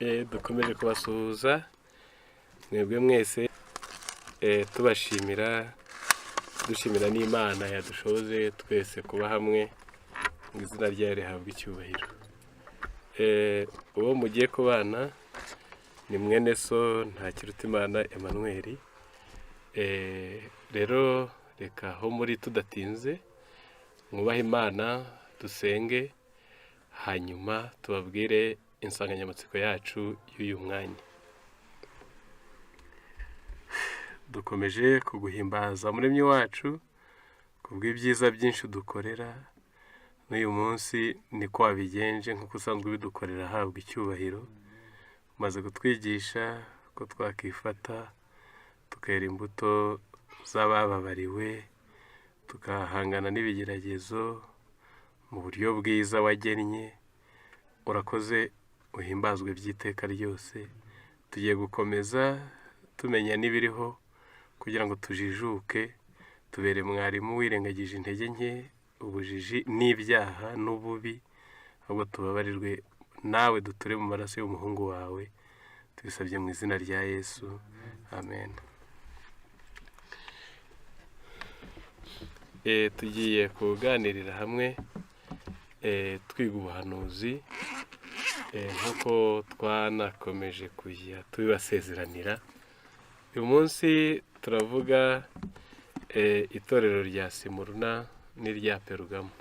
Dukomeje kubasuhuza mwebwe mwese, tubashimira, dushimira n'Imana yadushoboze twese kuba hamwe mu izina ryayo rihabwa icyubahiro. Uwo mugiye kubana ni mwene so Ntakirutimana Emmanuel. Rero reka aho muri tudatinze mwubahe Imana, dusenge, hanyuma tubabwire insanganyamatsiko yacu y'uyu mwanya. Dukomeje kuguhimbaza Muremyi wacu kubw'ibyiza byinshi udukorera, n'uyu munsi niko wabigenje nk'uko usanzwe ubidukorera, ahabwa icyubahiro. Umaze kutwigisha ko twakifata tukera imbuto z'abababariwe, tukahangana n'ibigeragezo mu buryo bwiza wagennye. Urakoze, uhimbazwe by'iteka ryose. Tugiye gukomeza tumenya n'ibiriho kugira ngo tujijuke, tubere mwarimu wirengagije intege nke, ubujiji n'ibyaha n'ububi, ahubwo tubabarirwe nawe, duture mu maraso y'umuhungu wawe. Tubisabye mu izina rya Yesu, amen. Tugiye kuganirira hamwe, twiga ubuhanuzi, nk'uko twanakomeje kujya tubibasezeranira. Uyu munsi turavuga itorero rya Simuruna n'irya Perugamo.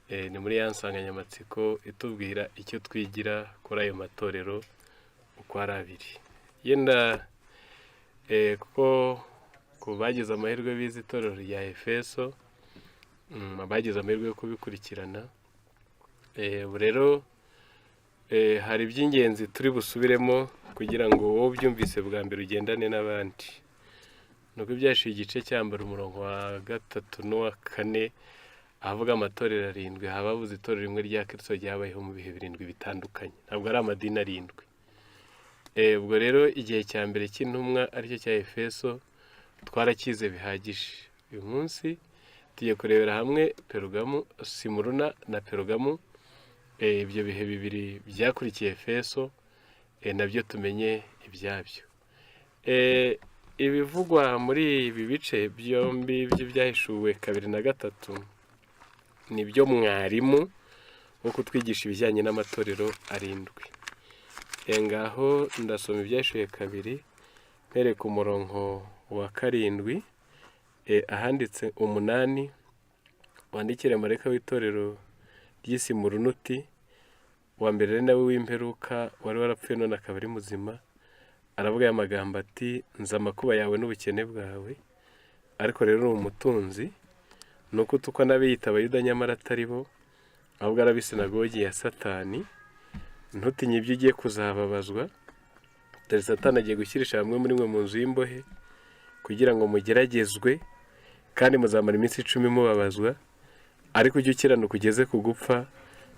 Ni muri ya nsanganyamatsiko itubwira icyo twigira kuri ayo matorero uko ari abiri. Yenda kuko ku bagize amahirwe bize itorero rya Efeso, abagize amahirwe yo kubikurikirana, ubu rero hari iby'ingenzi turi busubiremo kugira ngo wowe ubyumvise bwa mbere ugendane n'abandi. Ni uko ibyashize igice cya mbere umurongo wa gatatu n'uwa kane ahavuga amatorero arindwi, haba habuze itorero rimwe rya Kristo ryabayeho mu bihe birindwi bitandukanye, ntabwo ari amadini arindwi. Ubwo rero igihe cya mbere cy'intumwa aricyo cya Efeso twarakize bihagije. Uyu munsi tugiye kurebera hamwe Perugamu, Simuruna na Perugamu, ibyo bihe bibiri byakurikiye Efeso, nabyo tumenye ibyabyo. Ibivugwa muri ibi bice byombi by'ibyahishuwe kabiri na gatatu nibyo mwarimu wo kutwigisha ibijyanye n'amatorero arindwi. Ngaho ndasoma ibyahishuwe kabiri mpereye ku murongo wa karindwi, ahanditse umunani: wandikire marayika w'itorero ry'i Simuruna uti, uwa mbere ari nawe w'imperuka wari warapfuye none akaba ari muzima, aravuga aya magambo ati: nzi amakuba yawe n'ubukene bwawe, ariko rero uri umutunzi, ni uko utukwa n'abiyita Abayuda nyamara atari bo, ahubwo ari ab'isinagogi ya Satani. Ntutinye ibyo ugiye kuzababazwa, dore Satani agiye gushyirisha bamwe muri mwe mu nzu y'imbohe kugira ngo mugeragezwe, kandi muzamara iminsi 10 mubabazwa, ariko ujye ukiranuka ugeze ku gupfa,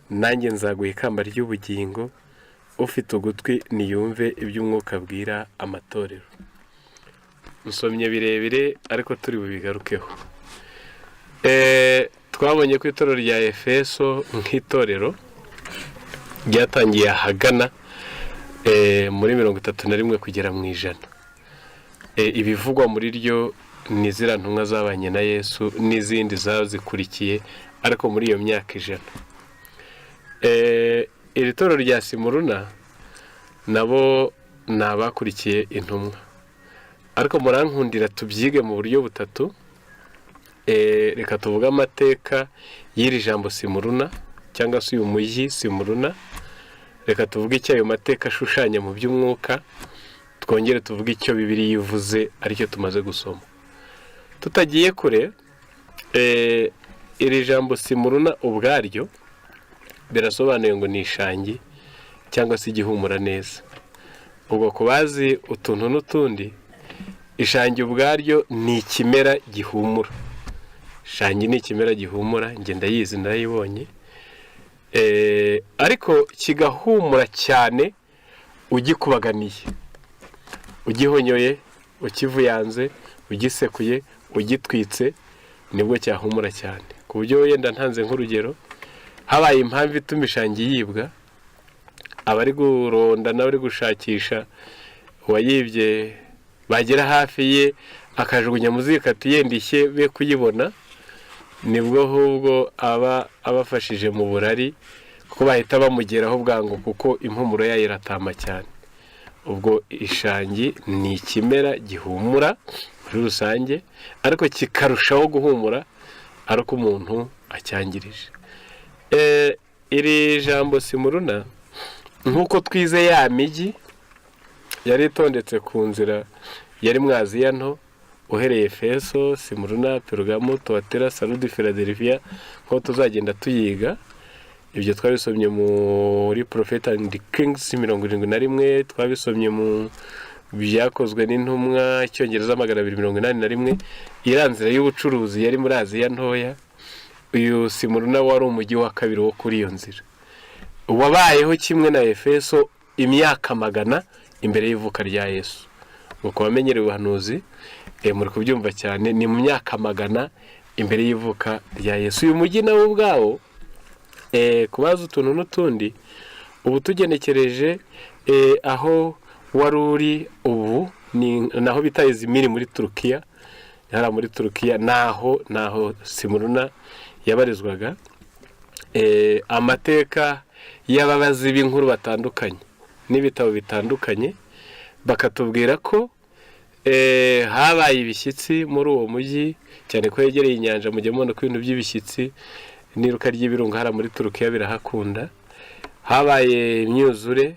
nanjye nzaguha ikamba ry'ubugingo. Ufite ugutwi niyumve ibyo umwuka abwira amatorero. Nsomye birebire ariko turi bubigarukeho. Twabonye ko itorero rya Efeso nk'itorero ryatangiye ahagana muri 31 kugera mu 100. Ibivugwa muri ryo ni ziriya ntumwa zabanye na Yesu n'izindi zazikurikiye, ariko muri iyo myaka 100. Iri torero rya Simuruna nabo ni abakurikiye intumwa, ariko murankundira tubyige mu buryo butatu. Reka tuvuge amateka y'iri jambo Simuruna cyangwa se uyu mujyi Simuruna, reka tuvuge icyo ayo mateka ashushanya mu by'umwuka, twongere tuvuge icyo Bibiliya ivuze aricyo tumaze gusoma. Tutagiye kure, iri jambo Simuruna ubwaryo birasobanuye ngo ni ishangi cyangwa se igihumura neza. Ubwo ku bazi utuntu n'utundi, ishangi ubwaryo ni ikimera gihumura. Shangi ni ikimera gihumura, njye ndayizi, narayibonye, ariko kigahumura cyane ugikubaganiye, ugihonyoye, ukivuyanze, ugisekuye, ugitwitse, nibwo cyahumura cyane. Ku buryo wenda ntanze nk'urugero, habaye impamvu ituma ishangi yibwa. Abari guronda n'abari gushakisha uwayibye bagera hafi ye, akajugunya mu ziko ati: "Yenda ishye be kuyibona." Nibwo ahubwo aba abafashije mu burari, kuko bahita bamugeraho bwangu, kuko impumuro yayo iratama cyane. Ubwo ishangi ni ikimera gihumura muri rusange, ariko kikarushaho guhumura ari uko umuntu acyangirije. Iri jambo Simuruna, nk'uko twize ya mijyi yari itondetse ku nzira yari mu Aziya Nto, uhereye Efeso, Simuruna, Perugamo, Tuwatira, Sarudi, Filadelifiya, nk'uko tuzagenda tuyiga. Ibyo twabisomye muri Prophets and Kings 71, twabisomye mu Byakozwe n'Intumwa Icyongereza 281. Iriya nzira y'ubucuruzi yari muri Aziya Ntoya, uyu Simuruna wari umujyi wa kabiri wo kuri iyo nzira, wabayeho kimwe na Efeso imyaka 100 imbere y'ivuka rya Yesu. Ngo ku bamenyereye ubuhanuzi, muri kubyumva cyane, ni mu myaka 100 imbere y'ivuka rya Yesu. Uyu mujyi nawo ubwawo, kubaza utuntu n'utundi, ubu tugenekereje, aho wari uri ubu ni naho bita Izimiri muri Turukiya. Hariya muri Turukiya naho Simuruna yabarizwaga. Amateka y'ababazi b'inkuru batandukanye n'ibitabo bitandukanye bakatubwira ko habaye ibishyitsi muri uwo mujyi, cyane ko yegereye inyanja. Mujya mubona ko ibintu by'ibishyitsi n'iruka ry'ibirunga hariya muri Turukiya birahakunda. Habaye imyuzure,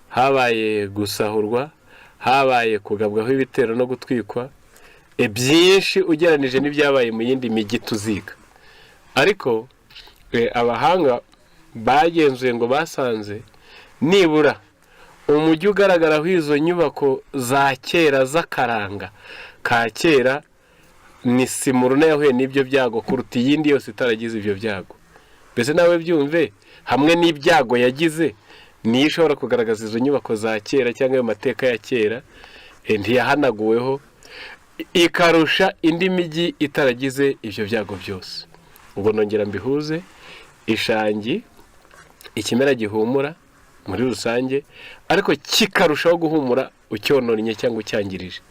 habaye gusahurwa, habaye kugabwaho ibitero no gutwikwa byinshi ugereranije n'ibyabaye mu yindi mijyi tuziga. Ariko abahanga bagenzuye ngo basanze nibura umujyi ugaragaraho izo nyubako za kera z'akaranga ka kera ni Simuruna yahuye n'ibyo byago kuruta iyindi yose itaragize ibyo byago. Mbese nawe byumve, hamwe n'ibyago yagize, niyo ishobora kugaragaza izo nyubako za kera cyangwa ayo mateka ya kera, ntiyahanaguweho, ikarusha indi mijyi itaragize ibyo byago byose. Ubwo nongera mbihuze: ishangi, ikimera gihumura muri rusange, ariko kikarushaho guhumura ucyononnye cyangwa ucyangirije.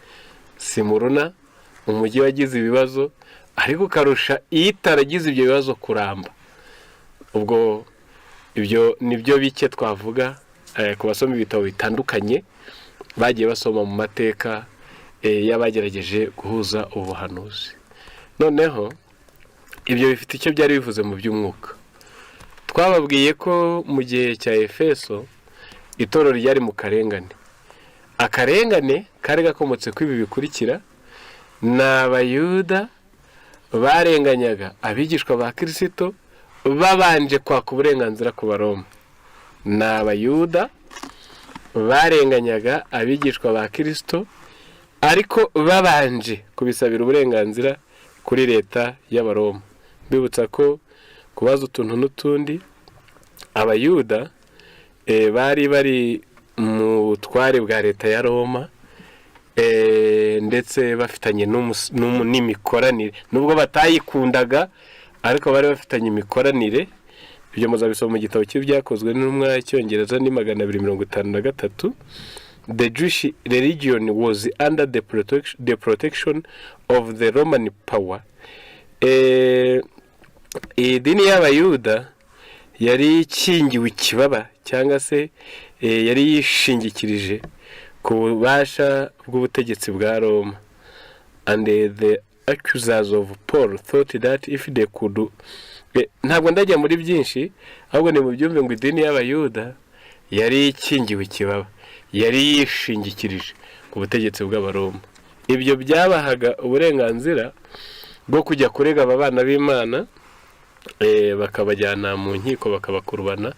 Simuruna, umujyi wagize ibibazo, ariko ukarusha itaragize ibyo bibazo kuramba. Ubwo ibyo ni byo bike twavuga ku basoma ibitabo bitandukanye bagiye basoma mu mateka y'abagerageje guhuza ubuhanuzi. Noneho ibyo bifite icyo byari bivuze mu by'umwuka. Twababwiye ko mu gihe cya Efeso itorero ryari mu karengane. Akarengane kari gakomotse kuri ibi bikurikira: ni Abayuda barenganyaga abigishwa ba Kirisito babanje kwaka uburenganzira ku Baroma. Ni Abayuda barenganyaga abigishwa ba Kirisito, ariko babanje kubisabira uburenganzira kuri leta y'Abaroma. Mbibutsa ko kubaza utuntu n'utundi, Abayuda bari bari mu butware bwa leta ya Roma, ndetse bafitanye n'imikoranire, nubwo batayikundaga, ariko bari bafitanye imikoranire. Ibyo muzabisoma mu gitabo cy'Ibyakozwe n'Intumwa Icyongereza, ni 253. The Jewish religion was under the protection of the Roman power. Idini y'Abayuda yari ikingiwe ikibaba, cyangwa se yari yishingikirije ku bubasha bw'ubutegetsi bwa Roma. And the accusers of Paul thought that if they could ntabwo ndajya muri byinshi, ahubwo ni mu byumve ngo idini y'Abayuda yari ikingiwe ikibaba, yari yishingikirije ku butegetsi bw'Abaroma. Ibyo byabahaga uburenganzira bwo kujya kurega aba bana b'Imana, bakabajyana mu nkiko, bakabakurubana.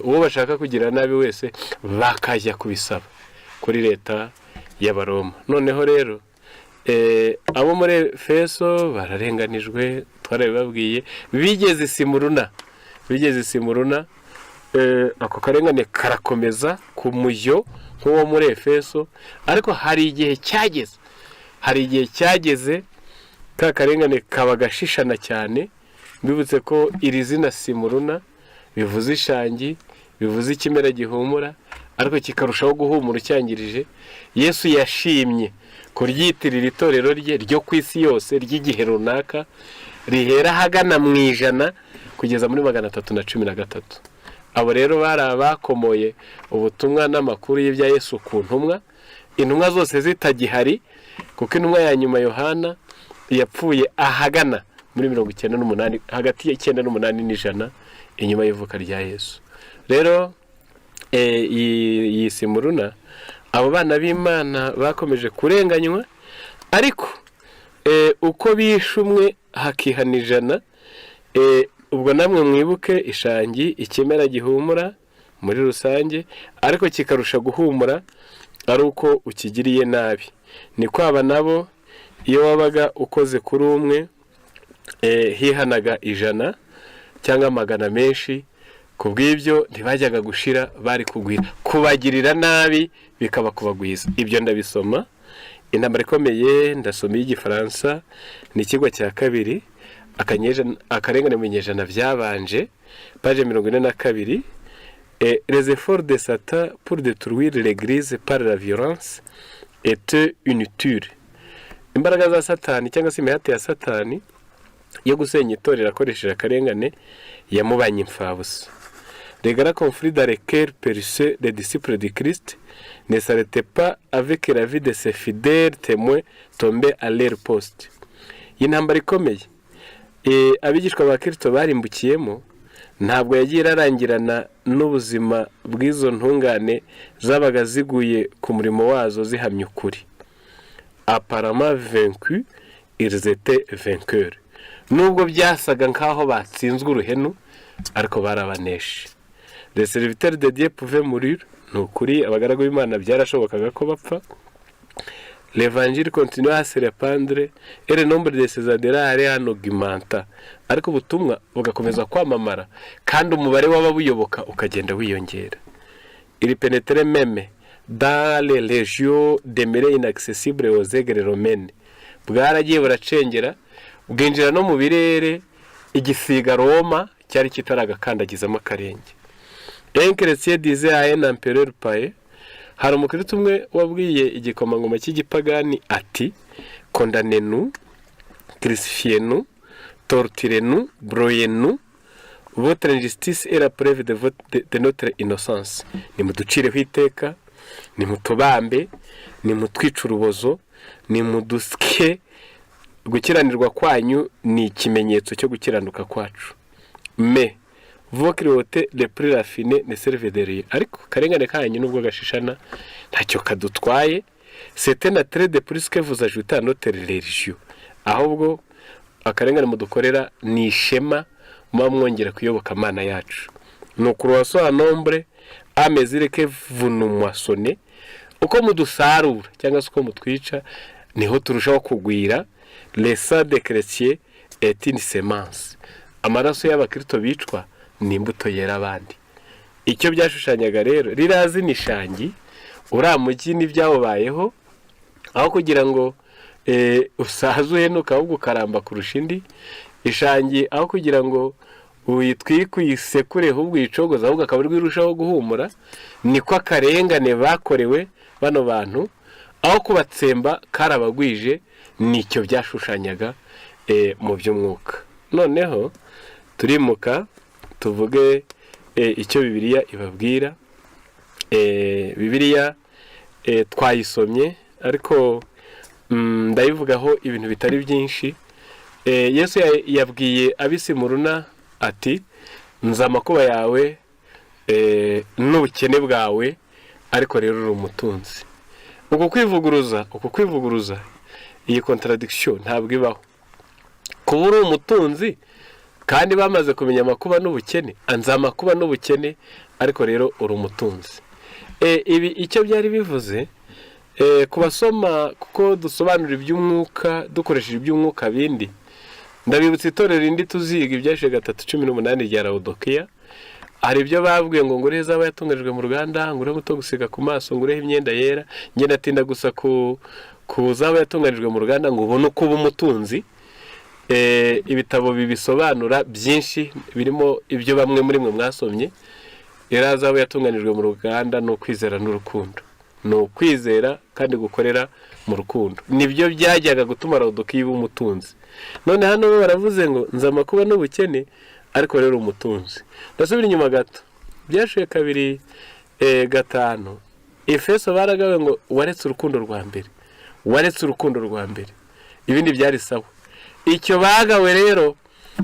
Uwo bashaka kugira nabi wese bakajya kubisaba kuri leta y'Abaroma. Noneho rero abo muri Efeso bararenganijwe, twarabibabwiye, bigeze Simuruna, bigeze Simuruna, ako karengane karakomeza ku mujyo nk'uwo muri Efeso. Ariko hari igihe cyageze ka karengane kaba gashishana cyane. Mbibutse ko iri zina Simuruna bivuze ishangi, Bivuze ikimera gihumura ariko kikarushaho guhumura ucyangirije. Yesu yashimye kuryitirira itorero rye ryo ku isi yose ry'igihe runaka, rihera ahagana mu 100 kugeza muri 313. Abo rero bari abakomoye ubutumwa n'amakuru y'ibya Yesu ku ntumwa, intumwa zose zitagihari, kuko intumwa ya nyuma Yohana yapfuye ahagana muri 98, hagati ya 98 n'100 inyuma y'ivuka rya Yesu. Rero iyi Simuruna, abo bana b'Imana bakomeje kurenganywa, ariko uko bishe umwe hakihana 100. Ubwo namwe mwibuke ishangi, ikimera gihumura muri rusange ariko kikarusha guhumura ari uko ukigiriye nabi. Ni kwaba nabo, iyo wabaga ukoze kuri umwe hihanaga 100 cyangwa magana menshi. Ku bw'ibyo ntibajyaga gushira, bari kugwira. Kubagirira nabi bikaba kubagwiza. Ibyo ndabisoma Intambara Ikomeye, ndasoma iy'Igifaransa, ni ikigo cya kabiri, Akarengane mu binyejana byabanje, page 42. Les efforts de Satan pour détruire l'Église par la violence étaient inutiles. Imbaraga za Satani cyangwa se imihati ya Satani yo gusenya itorero akoresheje akarengane yamubanye imfabusa. Les grands conflits dans lesquels périssaient les disciples du Christ ne s'arrêtaient pas avec la vie de ses fidèles témoins tombés à leur poste. Iyi ntambara ikomeye abigishwa ba Kirisito barimbukiyemo ntabwo yagiye irarangirana n'ubuzima bw'izo ntungane zabaga ziguye ku murimo wazo zihamya ukuri. Apparemment vaincus, ils étaient vainqueurs. Nubwo byasaga nk'aho batsinzwe uruhenu, ariko barabaneshe. Les serviteurs de Dieu pouvaient mourir. Ni ukuri, abagaragu b'Imana byarashobokaga ko bapfa. L'évangile continua à se répandre et le nombre de ses adhérents allait en augmentant. Ariko ubutumwa bugakomeza kwamamara kandi umubare w'ababuyoboka ukagenda wiyongera. Il pénétrait même dans les régions demeurées inaccessibles aux aigles romaines. Bwaragiye buracengera, bwinjira no mu birere igisiga Roma cyari kitaragakandagizamo akarenge. Un chrétien disait à un empereur païen, hari umukristo umwe wabwiye igikomangoma cy'igipagani ati: "Condamnez-nous, crucifiez-nous, torturez-nous, broyez-nous, votre injustice est la preuve de notre innocence." Nimuducireho iteka, nimutubambe, nimutwice urubozo, nimudusye, gukiranirwa kwanyu ni ikimenyetso cyo gukiranuka kwacu. Mais vos cruautés les plus raffinées ne servent de rien. Ariko karengane kanyu nubwo gashishana ntacyo kadutwaye. C'est un attrait de plus que vous ajoutez à notre religion. Ahubwo akarengane mudukorera ni ishema muba mwongera kuyoboka Mana yacu. Nous croissons en nombre à mesure que vous nous moissonnez. Uko mudusarura cyangwa se uko mutwica niho turushaho kugwira. Le sang des chrétiens est une semence. Amaraso y'abakristo bicwa ni imbuto yera abandi. Icyo byashushanyaga rero, ririya zina ishangi, uriya mujyi n'ibyawubayeho, aho kugira ngo usaze uhenuka ahubwo ukaramba kurusha indi ishangi, aho kugira ngo uyitwike uyisekure ahubwo uyicogoze, ahubwo akaba aribwo irushaho guhumura, niko akarengane bakorewe bano bantu aho kubatsemba karabagwije. Nicyo byashushanyaga mu by'umwuka. Noneho turimuka tuvuge icyo Bibiliya ibabwira. Bibiliya twayisomye, ariko ndayivugaho ibintu bitari byinshi. Yesu yabwiye ab'i Simuruna ati: "Nzi amakuba yawe n'ubukene bwawe, ariko rero uri umutunzi." Uku kwivuguruza, iyi contradiction ntabwo ibaho. Kuba uri umutunzi kandi bamaze kumenya amakuba n'ubukene, nzi amakuba n'ubukene, ariko rero uri umutunzi. Ibi icyo byari bivuze ku basoma, kuko dusobanura iby'umwuka dukoresheje iby'umwuka bindi, ndabibutsa itorero rindi tuziga, Ibyahishuwe 3:18 rya Lawudokiya. Hari ibyo babwiye ngo ngureho izaba yatunganijwe mu ruganda, ngureho umuti wo gusiga ku maso, ngureho imyenda yera. Ngenda atinda gusa ku zaba yatunganijwe mu ruganda ngo ubone uko uba umutunzi. Ibitabo bibisobanura byinshi birimo ibyo bamwe muri mwe mwasomye. Iriya zahabu yatunganijwe mu ruganda ni ukwizera n'urukundo, ni ukwizera kandi gukorera mu rukundo, nibyo byajyaga gutuma Rawudokiya iba umutunzi. None hano bo baravuze ngo nzi amakuba n'ubukene, ariko rero umutunzi. Ndasubira inyuma gato, Byashuwe 2:5. Efeso baragawe ngo waretse urukundo rwa mbere, waretse urukundo rwa mbere, ibindi byari sawa. Icyo bagawe rero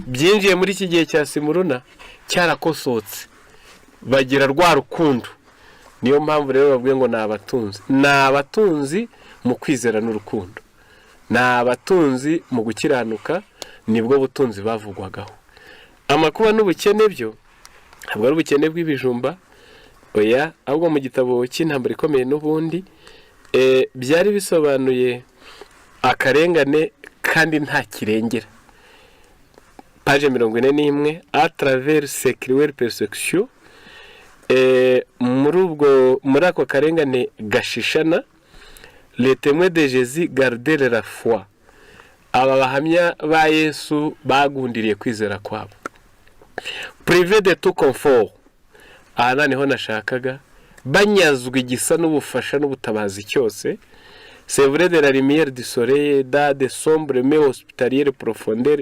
byinjiye muri iki gihe cya Simuruna cyarakosotse, bagira rwa rukundo. Niyo mpamvu rero bavuga ngo ni abatunzi, ni abatunzi mu kwizera n'urukundo, ni abatunzi mu gukiranuka, nibwo butunzi bavugwagaho. Amakuba n'ubukene byo ntabwo ari ubukene bw'ibijumba, oya, ahubwo mu gitabo cy'Intambara Ikomeye n'ubundi byari bisobanuye akarengane kandi nta kirengera. Page 41, à travers ces cruelles persécutions, muri ubwo, muri ako karengane gashishana, les témoins de Jésus gardèrent la foi. Aba bahamya ba Yesu bagundiriye kwizera kwabo. Privés de tout confort, aha niho nashakaga, banyazwe igisa n'ubufasha n'ubutabazi cyose, sevrés de la lumière du soleil, dans de sombres mais hospitalières profondeurs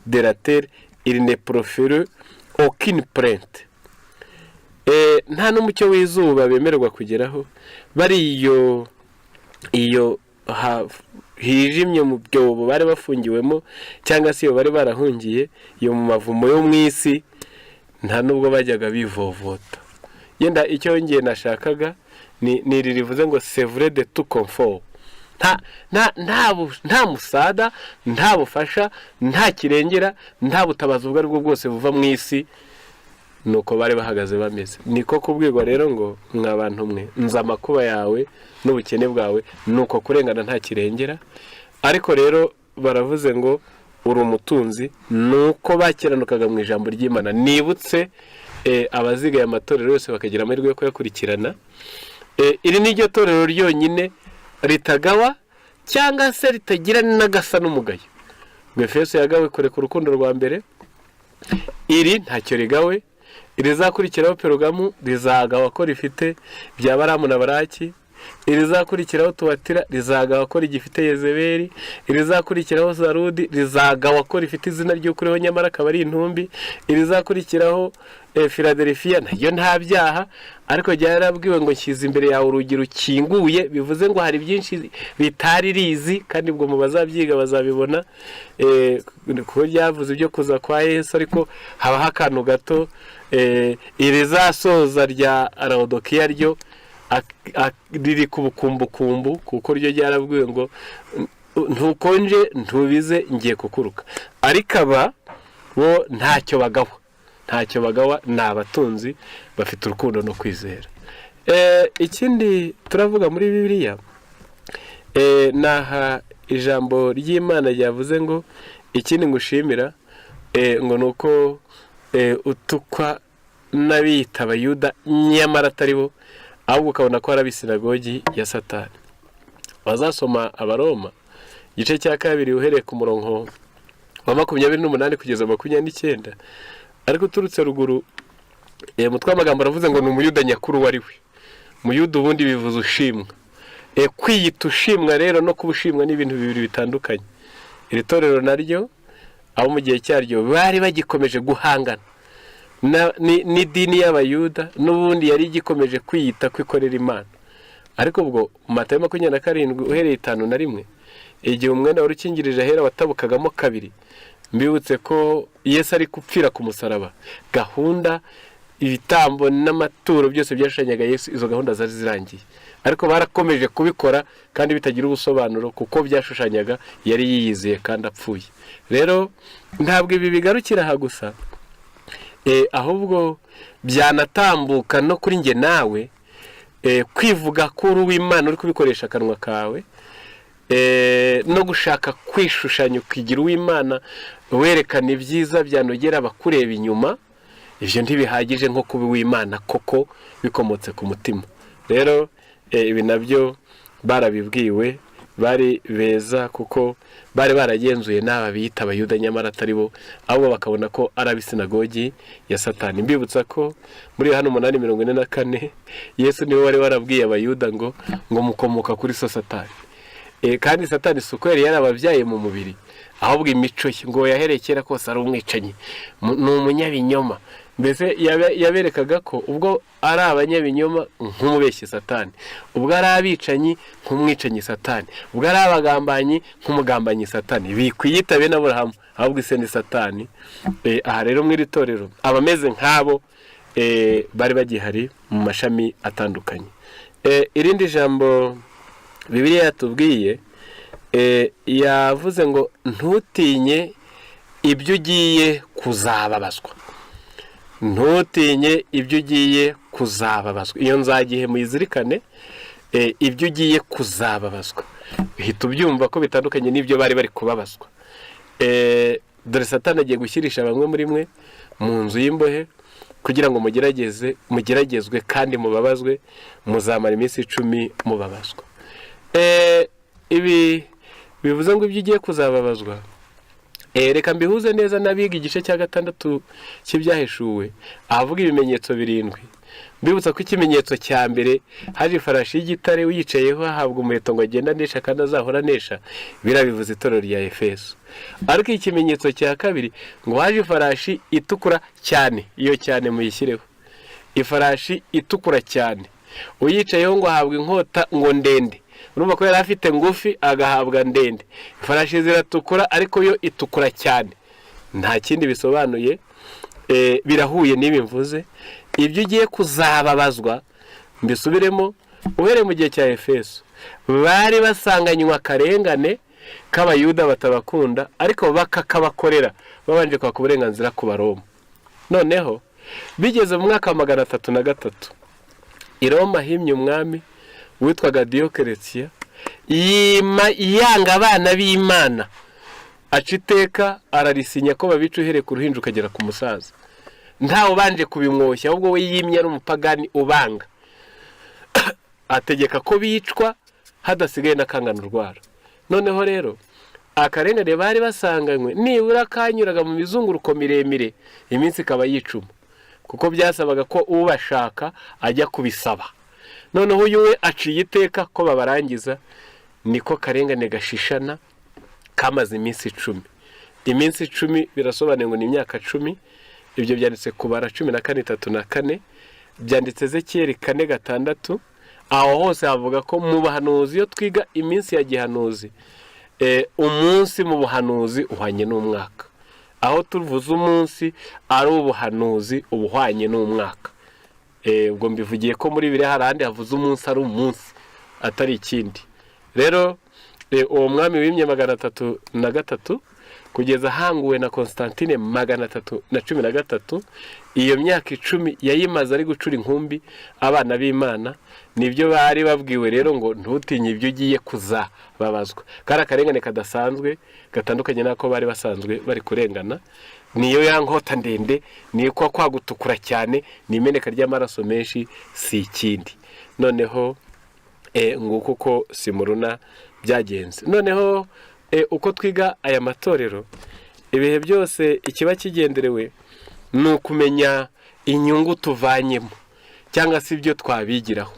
de la terre, ils ne profèrent aucune plainte. Nta n'umucyo w'izuba bemererwa kugeraho, bari iyo hijimye mu byobo bari bafungiwemo, cyangwa se iyo bari barahungiye iyo mu mavumo yo mu isi, nta nubwo bajyaga bivovota. Yenda icyo ngiye nashakaga ni iri rivuze ngo sevrés de tout confort. Nta musada, nta bufasha, nta kirengera, nta butabazi ubwo ari bwo bwose buva mu isi, nuko bari bahagaze bameze. Niko kubwirwa rero ngo mwa bantu mwe, nzi amakuba yawe n'ubukene bwawe, nuko kurengana nta kirengera. Ariko rero baravuze ngo uri umutunzi, nuko bakiranukaga mu ijambo ry'Imana. Nibutse abazigaye amatorero yose bakagira amahirwe yo kuyakurikirana, iri ni ryo torero ryonyine ritagawa cyangwa se ritagira n'agasa n'umugayo. Ngo Efeso yagawe kureka urukundo rwa mbere, iri ntacyo rigawe. Irizakurikiraho Perugamu rizagawa ko rifite bya Baramu na Baraki. Irizakurikiraho Tuwatira rizagawa ko rigifite Yezeberi. Irizakurikiraho Zarudi rizagawa ko rifite izina ry'ukuriho nyamara akaba ari intumbi. Irizakurikiraho Filadelifiya nayo nta byaha, ariko ryarabwiwe ngo nshyize imbere yawe urugi rukinguye, bivuze ngo hari byinshi bitari rizi, kandi ubwo mu bazabyiga bazabibona, kuko ryavuze ibyo kuza kwa Yesu, ariko habaho akantu gato. Irizasoza rya Rawudokiya ryo riri ku bukumbukumbu, kuko ryo ryarabwiwe ngo ntukonje ntubize, ngiye kukuruka. Ariko aba bo ntacyo bagawa, ntacyo bagawa, ni abatunzi bafite urukundo no kwizera. Ikindi turavuga muri Bibiliya, ni aha ijambo ry'Imana ryavuze ngo ikindi ngushimira ngo ni uko utukwa n'abiyita Abayuda nyamara atari bo, ahubwo ukabona ko ari ab'isinagogi ya Satani. Bazasoma Abaroma igice cya 2 uhereye ku murongo wa 28 kugeza 29, ariko uturutse ruguru, mutwe w'amagambo aravuze ngo ni Umuyuda nyakuri uwo ari we. Umuyuda ubundi bivuze ushimwa. Kwiyita ushimwa rero no kuba ushimwa ni ibintu bibiri bitandukanye. Iri torero naryo, abo mu gihe cyaryo bari bagikomeje guhangana n'idini y'Abayuda, n'ubundi yari igikomeje kwiyita ko ikorera Imana. Ariko ubwo Matayo 27 uhereye 51, igihe umwenda wari ukingirije ahera watabukagamo kabiri, mbibutse ko Yesu ari gupfira ku musaraba, gahunda ibitambo n'amaturo byose byashushanyaga Yesu, izo gahunda zari zirangiye, ariko barakomeje kubikora kandi bitagira ubusobanuro, kuko byashushanyaga yari yiyizeye kandi apfuye. Rero ntabwo ibi bigarukira aha gusa, ahubwo byanatambuka no kuri njye nawe. Kwivuga ko uri uw'Imana uri kubikoresha akanwa kawe, no gushaka kwishushanya ukigira uw'Imana werekana ibyiza byanogera abakureba inyuma, ibyo ntibihagije nko kuba uw'Imana koko bikomotse ku mutima. Rero ibi nabyo barabibwiwe. Bari beza kuko bari baragenzuye n'aba biyita Abayuda nyamara atari bo, ahubwo bakabona ko ari ab'isinagogi ya Satani. Mbibutsa ko muri Yohana 8:44 Yesu niwe wari warabwiye Abayuda ngo mukomoka kuri so Satani. Kandi Satani si uko yari yarababyaye mu mubiri, ahubwo imico ye ngo yahereye kera kose ari umwicanyi, ni umunyabinyoma. Mbese yaberekaga ko ubwo ari abanyabinyoma nk'umubeshyi Satani, ubwo ari abicanyi nk'umwicanyi Satani, ubwo ari abagambanyi nk'umugambanyi Satani, bikwiyita bene Aburahamu, ahubwo ise ni Satani. Aha rero mu iri torero abameze nk'abo bari bagihari mu mashami atandukanye. Irindi jambo Bibiliya yatubwiye, yavuze ngo ntutinye ibyo ugiye kuzababazwa, ntutinye ibyo ugiye kuzababazwa. Iyo nzagihe muyizirikane. Ibyo ugiye kuzababazwa, uhita ubyumva ko bitandukanye n'ibyo bari bari kubabazwa. Dore Satani agiye gushyirisha bamwe muri mwe mu nzu y'imbohe kugira ngo mugerageze, mugeragezwe kandi mubabazwe, muzamara iminsi 10 mubabazwa. Ibi bivuze ngo ibyo ugiye kuzababazwa. Reka mbihuze neza n'abiga igice cya gatandatu cy'Ibyahishuwe, ahavuga ibimenyetso birindwi. Mbibutsa ko ikimenyetso cya mbere haje ifarashi y'igitare, uyicayeho ahabwa umuheto ngo agende anesha kandi azahora anesha. Biriya bivuze itorero rya Efeso. Ariko ikimenyetso cya kabiri ngo haje ifarashi itukura cyane. Iyo cyane muyishyireho, ifarashi itukura cyane, uyicayeho ngo ahabwa inkota ngo ndende. Urumva ko yari afite ngufi agahabwa ndende. Ifarashi ziratukura, ariko yo itukura cyane. Nta kindi bisobanuye, birahuye n'ibi mvuze, ibyo ugiye kuzababazwa. Mbisubiremo: uhereye mu gihe cya Efeso bari basanganywe akarengane k'Abayuda batabakunda, ariko bakakabakorera babanje kwaka uburenganzira ku Baroma. Noneho bigeze mu mwaka wa 303, i Roma himye umwami witwaga Diyokeretiya, yima yanga abana b'Imana, aca iteka ararisinya ko babica uhereye ku ruhinja ukagera ku musaza, ntawe ubanje kubimwoshya, ahubwo we yimye ari umupagani ubanga, ategeka ko bicwa hadasigaye n'akangana urwara. Noneho rero akarengane bari basanganywe nibura kanyuraga mu mizunguruko miremire, iminsi ikaba yicuma, kuko byasabaga ko ubashaka ajya kubisaba. Noneho uyu we aciye iteka ko babarangiza. Niko karengane gashishana kamaze iminsi 10. Iminsi 10 birasobanuye ngo ni imyaka 10. Ibyo byanditse Kubara 14:3 na 4, byanditse Ezekiyeli 4:6. Aho hose havuga ko mu buhanuzi, iyo twiga iminsi ya gihanuzi, umunsi mu buhanuzi uhwanye n'umwaka. Aho tuvuze umunsi ari ubuhanuzi, uba uhwanye n'umwaka. Ubwo mbivugiye ko muri biriya hari ahandi havuze umunsi ari umunsi atari ikindi. Rero uwo mwami wimye 303 kugeza ahanguwe na Constantine 313, iyo myaka 10 yayimaze ari gucura inkumbi abana b'Imana. Nibyo bari babwiwe rero ngo ntutinye ibyo ugiye kuzababazwa. Kari akarengane kadasanzwe, gatandukanye n'ako bari basanzwe bari kurengana. Niyo ya nkota ndende, niyo kwa kwagutukura cyane, ni imeneka ry'amaraso menshi, si ikindi. Noneho nguko uko Simuruna byagenze. Noneho uko twiga aya matorero ibihe byose, ikiba kigenderewe ni ukumenya inyungu tuvanyemo cyangwa se ibyo twabigiraho.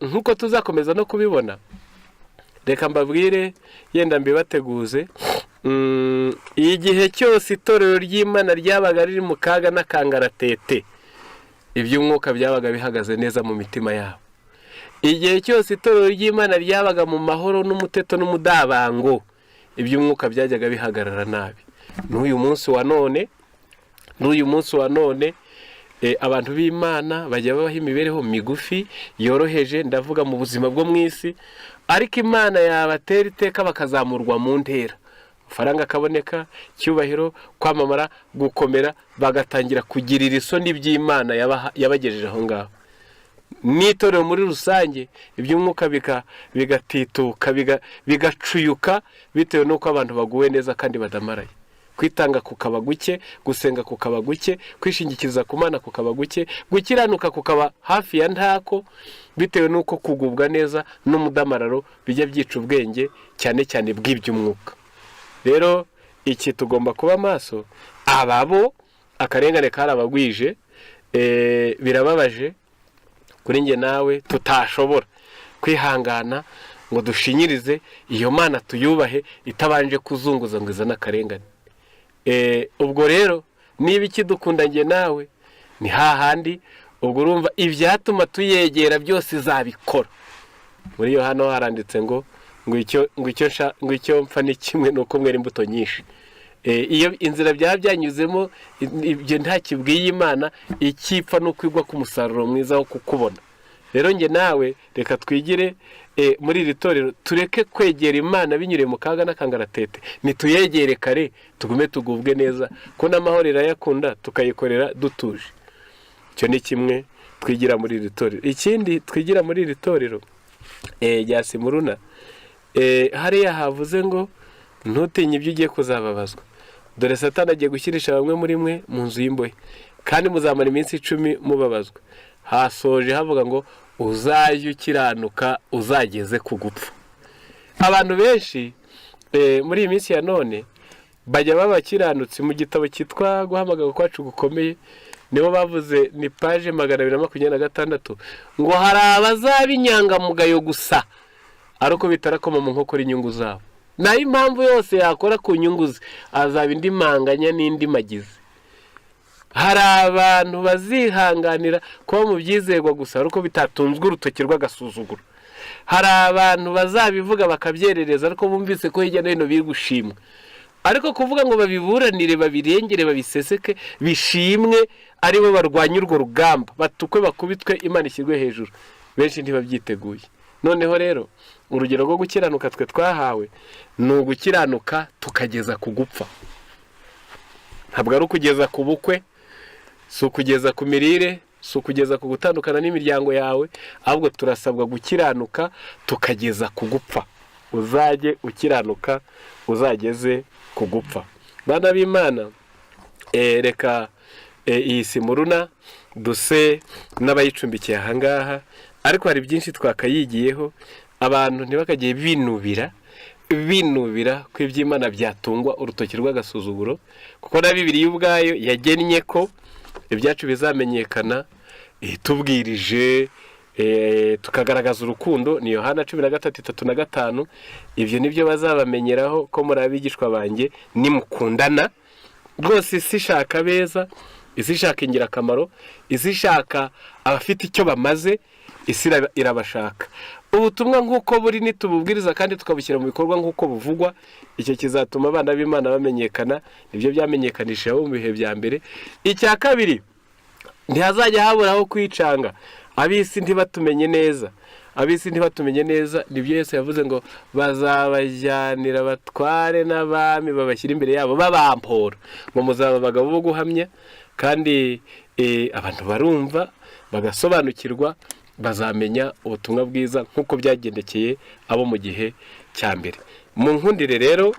Nk'uko tuzakomeza no kubibona, reka mbabwire, yenda mbibateguze. Igihe cyose itorero ry'Imana ryabaga riri mu kaga n'akangaratete, iby'umwuka byabaga bihagaze neza mu mitima yabo. Igihe cyose itorero ry'Imana ryabaga mu mahoro n'umuteto n'umudabango, iby'umwuka byajyaga bihagarara nabi. N'uyu munsi wa none, n'uyu munsi wa none, abantu b'Imana bajya babaho imibereho migufi yoroheje, ndavuga mu buzima bwo mu isi, ariko Imana yabatera iteka bakazamurwa mu ntera, amafaranga akaboneka, icyubahiro, kwamamara, gukomera, bagatangira kugirira isoni iby'Imana yabagejeje aho ngaho n'itorero muri rusange. Iby'umwuka bigatituka, bigacuyuka bitewe n'uko abantu baguwe neza kandi badamaraye. Kwitanga kukaba guke, gusenga kukaba guke, kwishingikiriza ku Mana kukaba guke, gukiranuka kukaba hafi ya ntako, bitewe n'uko kugubwa neza n'umudamararo bijya byica ubwenge, cyane cyane bw'iby'umwuka. Rero iki tugomba kuba maso. Ababo akarengane karabagwije, birababaje kuri njye nawe tutashobora kwihangana ngo dushinyirize iyo Mana, tuyubahe itabanje kuzunguza ngo izane akarengane. Ubwo rero niba ikidukunda njye nawe ni hahandi, ubwo urumva ibyatuma tuyegera byose izabikora. Muri yo hano haranditse ngo icyo mpfa ni kimwe, ni uko mwera imbuto nyinshi. Iyo inzira byaba byanyuzemo, ibyo nta kibwiye Imana. Icyipfa ni ukwigwa ku musaruro mwiza wo kukubona. Rero njye nawe reka twigire muri iri torero, tureke kwegera Imana binyuriye mu kaga n'akangaratete. Nituyegere kare, tugume tugubwe neza, ko n'amahoro irayakunda, tukayikorera dutuje. Icyo ni kimwe twigira muri iri torero. Ikindi twigira muri iri torero rya Simuruna, hariya havuze ngo: "Ntutinye ibyo ugiye kuzababazwa. Dore Satani agiye gushyirisha bamwe muri mwe mu nzu y'imbohe, kandi muzamara iminsi 10 mubabazwa." Hasoje havuga ngo: "Uzajye ukiranuka uzageze ku gupfa." Abantu benshi muri iyi minsi ya none bajya baba abakiranutsi. Mu gitabo cyitwa Guhamagara Kwacu Gukomeye nibo bavuze, ni page 226, ngo hari abazaba inyangamugayo gusa ariko bitarakoma mu nkokora inyungu zabo. Nayo impamvu yose yakora ku nyungu ze, azaba indi manganya n'indi magizi. Hari abantu bazihanganira kuba mu byizerwa gusa ariko bitatunzwe urutoki rw'agasuzuguro. Hari abantu bazabivuga bakabyerereza ariko bumvise ko hirya no hino biri gushimwa, ariko kuvuga ngo babiburanire, babirengere, babiseseke, bishimwe, aribo barwanya urwo rugamba, batukwe, bakubitwe, Imana ishyirwe hejuru, benshi ntibabyiteguye. Noneho rero urugero rwo gukiranuka twe twahawe ni ugukiranuka tukageza ku gupfa. Ntabwo ari ukugeza ku bukwe, si ukugeza ku mirire, si ukugeza ku gutandukana n'imiryango yawe, ahubwo turasabwa gukiranuka tukageza ku gupfa. Uzajye ukiranuka uzageze ku gupfa. Bana b'Imana, reka iyi Simuruna duse n'abayicumbikiye ahangaha, ariko hari byinshi twakayigiyeho. Abantu ntibakajye binubira ko iby'Imana byatungwa urutoki rw'agasuzuguro, kuko na Bibiliya ubwayo yagennye ko ibyacu bizamenyekana tubwirije, tukagaragaza urukundo. Ni Yohana 13:35: "Ibyo nibyo bazabamenyeraho ko muri abigishwa banjye, nimukundana." Rwose isi ishaka abeza, isi ishaka ingirakamaro, isi ishaka abafite icyo bamaze, isi irabashaka. Ubutumwa nk'uko buri nitububwiriza kandi tukabushyira mu bikorwa nk'uko buvugwa, icyo kizatuma abana b'Imana bamenyekana. Nibyo byamenyekanishije abo mu bihe bya mbere. Icya kabiri, ntihazajya haburaho kwicanga, ab'isi ntibatumenye neza. Ab'isi ntibatumenye neza, nibyo Yesu yavuze ngo: "Bazabajyanira abatware n'abami, babashyira imbere yabo babampora, ngo muzaba abagabo bo guhamya." Kandi abantu barumva bagasobanukirwa, bazamenya ubutumwa bwiza nk'uko byagendekeye abo mu gihe cya mbere. Mu nkundire rero,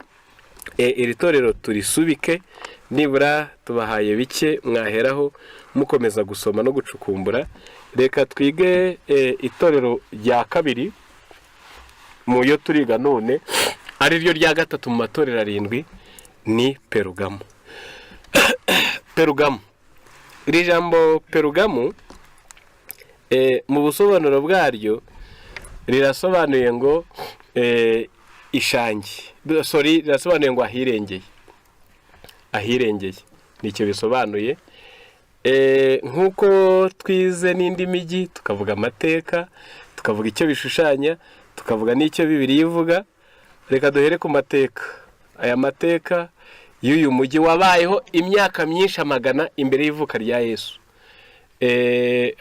iri torero turisubike. Nibura tubahaye bike mwaheraho mukomeza gusoma no gucukumbura. Reka twige itorero rya kabiri mu yo turiga none, ari ryo rya gatatu mu matorero arindwi, ni Perugamo. Perugamo, iri jambo Perugamu, mu busobanuro bwaryo rirasobanuye ngo ishangi, sorry, rirasobanuye ngo ahirengeye. Ahirengeye nicyo bisobanuye. Nk'uko twize n'indi mijyi, tukavuga amateka, tukavuga icyo bishushanya, tukavuga n'icyo Bibiliya ivuga, reka duhere ku mateka. Aya mateka y'uyu mujyi wabayeho imyaka myinshi amagana imbere y'ivuka rya Yesu,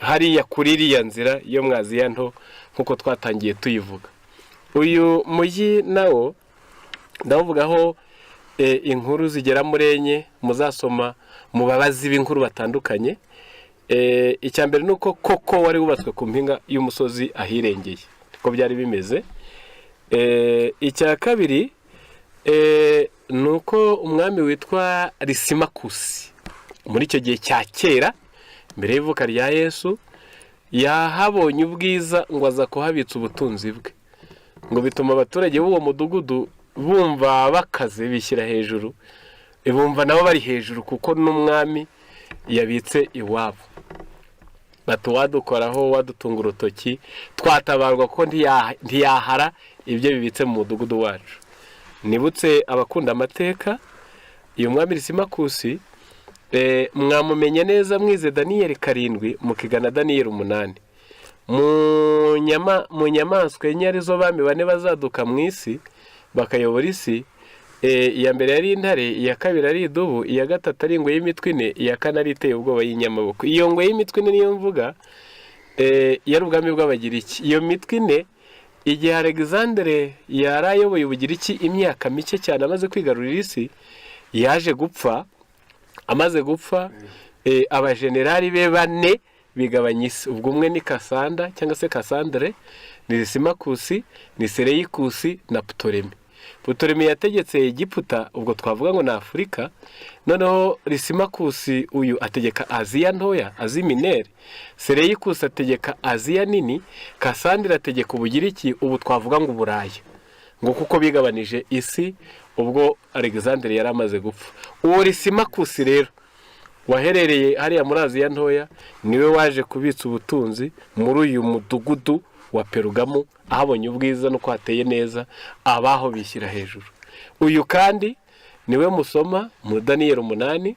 hariya kuri iriya nzira yo mwaziya nto, nk'uko twatangiye tuyivuga. Uyu mujyi nawo ndawuvugaho inkuru zigera muri enye muzasoma mu babazi b'inkuru batandukanye. Icya mbere ni uko koko wari wubatswe ku mpinga y'umusozi ahirengeye, niko byari bimeze. Icya kabiri Ni uko umwami witwa Lisimakusi muri icyo gihe cya kera mbere y'ivuka rya Yesu yahabonye ubwiza, ngo aza kuhabitsa ubutunzi bwe, ngo bituma abaturage b'uwo mudugudu bumva bakaze, bishyira hejuru, bumva nabo bari hejuru kuko n'umwami yabitse iwabo. Bati: "Uwadukoraho, wadutunga urutoki, twatabarwa kuko ntiyahara ibyo bibitse mu mudugudu wacu." Nibutse abakunda amateka, uyu mwami Lisimakusi mwamumenye neza mwize Daniyeli 7, mukigana Daniyeli 8. Mu nyamaswa enye, arizo bami bane bazaduka mu isi bakayobora isi, iya mbere yari intare, iya kabiri ari idubu, iya gatatu ari ingwe y'imitwe ine, iya kane ari iteye ubwoba y'inyamaboko. Iyo ngwe y'imitwe ine niyo mvuga, yari ubwami bw'Abagiriki. Iyo mitwe ine, igihe Alexandre yari ayoboye Ubugiriki imyaka mike cyane amaze kwigarurira isi, yaje gupfa. Amaze gupfa, abajenerali be bane bigabanya isi. Ubwo umwe ni Kasanda cyangwa se Kasandre, ni Lisimakusi, ni Sereyikusi na Putoremi. Putoremi yategetse Egiputa, ubwo twavuga ngo ni Afurika. Noneho Lisimakusi uyu ategeka Aziya Ntoya, Asie Mineure, Sereyikusi ategeka Aziya Nini, Kasandire ategeka Ubugiriki, ubu twavuga ngo Uburayi, ngo kuko bigabanije isi ubwo Alexandre yari amaze gupfa. Uwo Lisimakusi rero waherereye hariya muri Aziya Ntoya niwe waje kubitsa ubutunzi muri uyu mudugudu wa Perugamu. Ahabonye ubwiza n'uko hateye neza, abaho bishyira hejuru. Uyu kandi niwe musoma mu Daniyeli 8,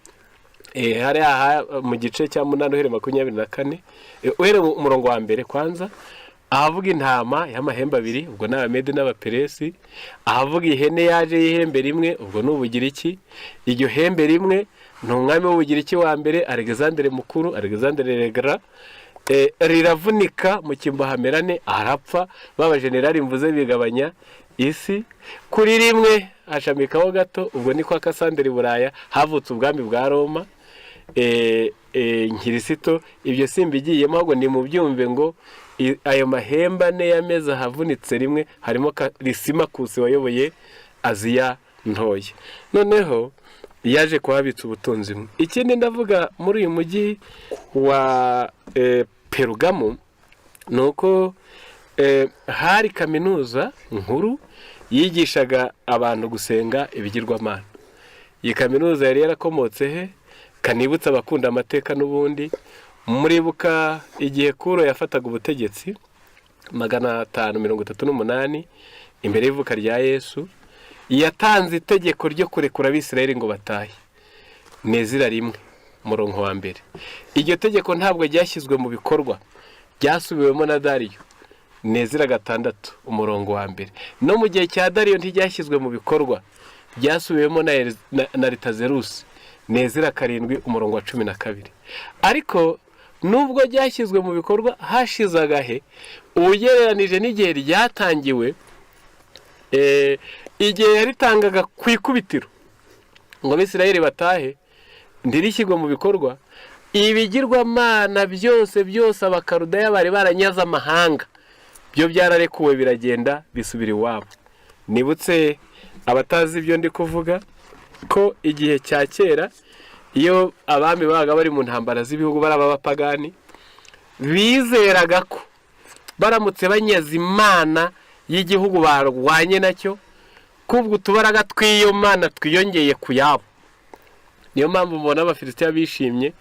hariya mu gice cya 8 uhereye 24, uhereye mu murongo wa mbere kwanza, ahavuga intama y'amahembe abiri, ubwo ni Abamedi n'Abaperesi, ahavuga ihene yaje y'ihembe rimwe, ubwo ni Ubugiriki. Iryo hembe rimwe ni umwami w'Ubugiriki wa mbere, Alexandre Mukuru, Alexandre le Grand. Riravunika mu cyimbo hamerane, arapfa. B'abajenerali mvuze bigabanya isi. Kuri rimwe hashamikaho gato, ubwo ni kwa Kasandere Buraya, havutse ubwami bwa Roma. Nkirisito ibyo simbigiyemo, ahubwo ni mu byumve ngo ayo mahembe ane yameze ahavunitse rimwe harimo Lisimakusi wayoboye Aziya Ntoya, noneho yaje kuhabitsa ubutunzi. Ikindi ndavuga muri uyu mujyi wa Perugamu ni uko hari kaminuza nkuru yigishaga abantu gusenga ibigirwamana. Iyi kaminuza yari yarakomotse he? Kanibutsa abakunda amateka n'ubundi, muribuka igihe Kuro yafataga ubutegetsi 538 imbere y'ivuka rya Yesu, yatanze itegeko ryo kurekura Abisirayeli ngo batahe. Nezira 1 umurongo wa mbere. Iryo tegeko ntabwo ryashyizwe mu bikorwa, ryasubiwemo na Dariyo, Nezira 6 umurongo wa mbere. No mu gihe cya Dariyo ntiryashyizwe mu bikorwa, ryasubiwemo na Ritazerusi, Nezira 7 umurongo wa 12. Ariko nubwo ryashyizwe mu bikorwa hashize agahe ugereranije n'igihe ryatangiwe, igihe yaritangaga ku ikubitiro ngo Abisirayeli batahe, ntirishyirwe mu bikorwa, ibigirwamana byose byose Abakarudaya bari baranyaze amahanga byo byararekuwe, biragenda bisubira iwabo. Nibutse abatazi ibyo ndi kuvuga ko igihe cya kera, iyo abami babaga bari mu ntambara z'ibihugu, bari ab'abapagani, bizeraga ko baramutse banyaze imana y'igihugu barwanye nacyo, kubwo utubaraga tw'iyo mana twiyongeye ku yabo. Niyo mpamvu mubona Abafilisitiya bishimye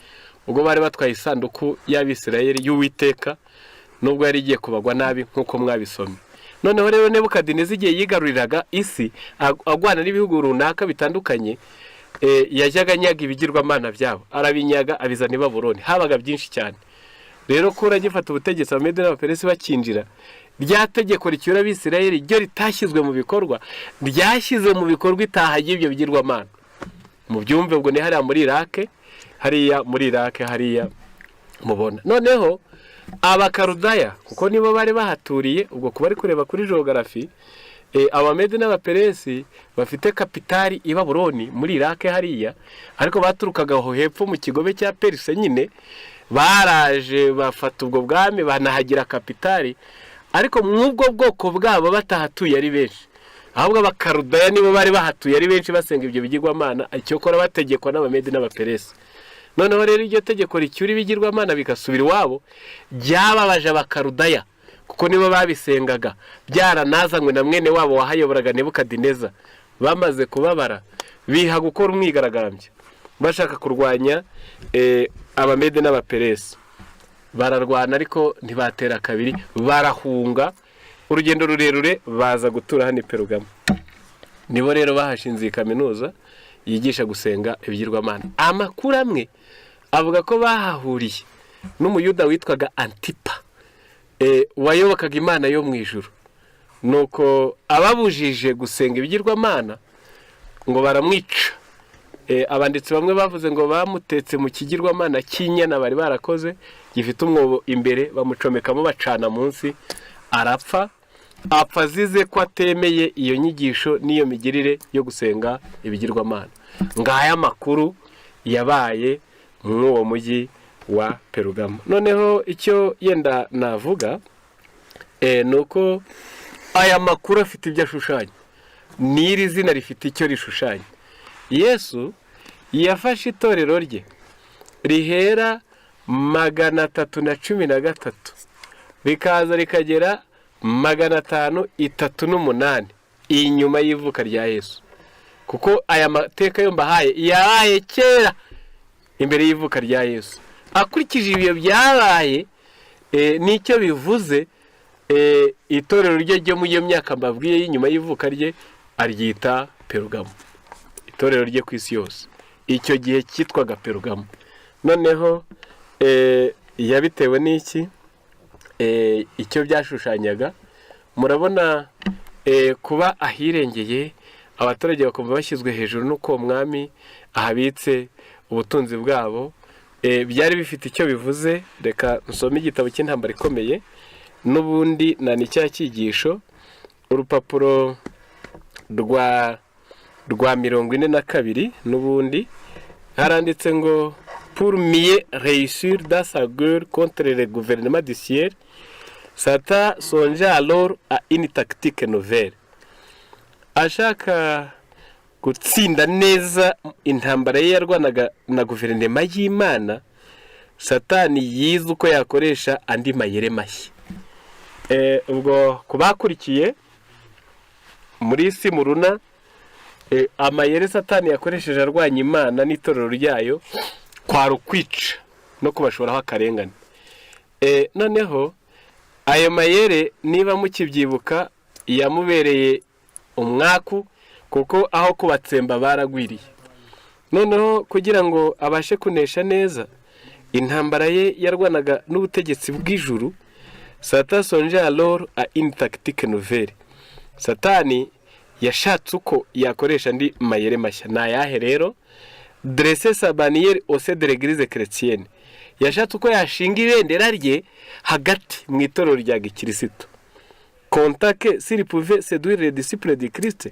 ubwo bari batwaye isanduku y'Abisirayeli y'Uwiteka, nubwo yari igiye kubagwa nabi nk'uko mwabisomye. Noneho rero Nebukadineza igihe yigaruriraga isi agwana n'ibihugu runaka bitandukanye, yajyaga anyaga ibigirwamana byabo, arabinyaga abizana i Babuloni, habaga byinshi cyane. Rero kuri agifata ubutegetsi, Abamedi n'Abaperesi bakinjira, rya tegeko ricyura Abisirayeli ryo ritashyizwe mu bikorwa, ryashyize mu bikorwa itaha ry'ibyo bigirwamana. Mu byumve, ubwo ni hariya muri Irake, hariya muri Irake, hariya mubona. Noneho Abakarudaya, kuko nibo bari bahaturiye, ubwo kuba ari kureba kuri jogarafi, Abamedi n'Abaperesi bafite kapitali i Babuloni muri Irake hariya, ariko baturukaga aho hepfo mu kigobe cya Perise nyine, baraje bafata ubwo bwami banahagira kapitali, ariko mw'ubwo bwoko bwabo batahatuye ari benshi. Ahubwo Abakarudaya nibo bari bahatuye ari benshi, basenga ibyo bigirwamana, icyokora bategekwa n'Abamedi n'Abaperesi. Noneho rero iryo tegeko ricyura ibigirwamana bigasubira iwabo ryababaje Abakarudaya, kuko nibo babisengaga, byaranazanywe na mwene wabo wahayoboraga, Nebukadineza. Bamaze kubabara, biha gukora umwigaragambyo bashaka kurwanya Abamede n'Abaperesi. Bararwana ariko ntibatera kabiri, barahunga urugendo rurerure, baza gutura hano i Perugamo. Nibo rero bahashinze iyi kaminuza yigisha gusenga ibigirwamana. Amakuru amwe avuga ko bahahuriye n'Umuyuda witwaga Antipa, wayobokaga Imana yo mu ijuru. Nuko ababujije gusenga ibigirwamana, ngo baramwica. Abanditsi bamwe bavuze ngo bamutetse mu kigirwamana cy'inyana bari barakoze gifite umwobo imbere, bamucomekamo, bacana munsi, arapfa. Apfa azize ko atemeye iyo nyigisho n'iyo migirire yo gusenga ibigirwamana. Ngaya amakuru yabaye muri uwo mujyi wa Perugamo. Noneho icyo yenda navuga ni uko aya makuru afite ibyo ashushanya, n'iri zina rifite icyo rishushanya. Yesu yafashe itorero rye rihera 313, rikaza rikagera 538 inyuma y'ivuka rya Yesu, kuko aya mateka yo mbahaye yabaye kera imbere y'ivuka rya Yesu. Akurikije ibyo byabaye n'icyo bivuze, itorero rye ryo muri iyo myaka mbabwiye y'inyuma y'ivuka rye aryita Perugamo. Itorero rye ku isi yose icyo gihe cyitwaga Perugamo. Noneho yabitewe n'iki? Icyo byashushanyaga murabona, kuba ahirengeye, abaturage bakumva bashyizwe hejuru n'uko uwo mwami ahabitse ubutunzi bwabo, byari bifite icyo bivuze. Reka nsome igitabo cy'Intambara Ikomeye n'ubundi na ni cya cyigisho, urupapuro rwa 42. N'ubundi haranditse ngo: "Pour mieux réussir dans sa guerre contre le gouvernement du ciel, Satan songea alors à une tactique nouvelle." Ashaka gutsinda neza intambara ye yarwanaga na guverinoma y'Imana, Satani yize uko yakoresha andi mayeri mashya. Ubwo ku bakurikiye muri Simuruna, amayeri Satani yakoresheje arwanya Imana n'itorero ryayo kwari ukwica no kubashoraho akarengane. Noneho ayo mayere, niba mukibyibuka, yamubereye umwaku, kuko aho kubatsemba baragwiriye. Noneho kugira ngo abashe kunesha neza intambara ye yarwanaga n'ubutegetsi bw'ijuru, Satan songea alors à une tactique nouvelle. Satani yashatse uko yakoresha andi mayere mashya. Ni ayahe rero? Dresser sa bannière au sein de l'Église chrétienne. Yashatse uko yashinga ibendera rye hagati mu itorero rya gikirisitu. Comptant que s'il pouvait séduire les disciples du Christ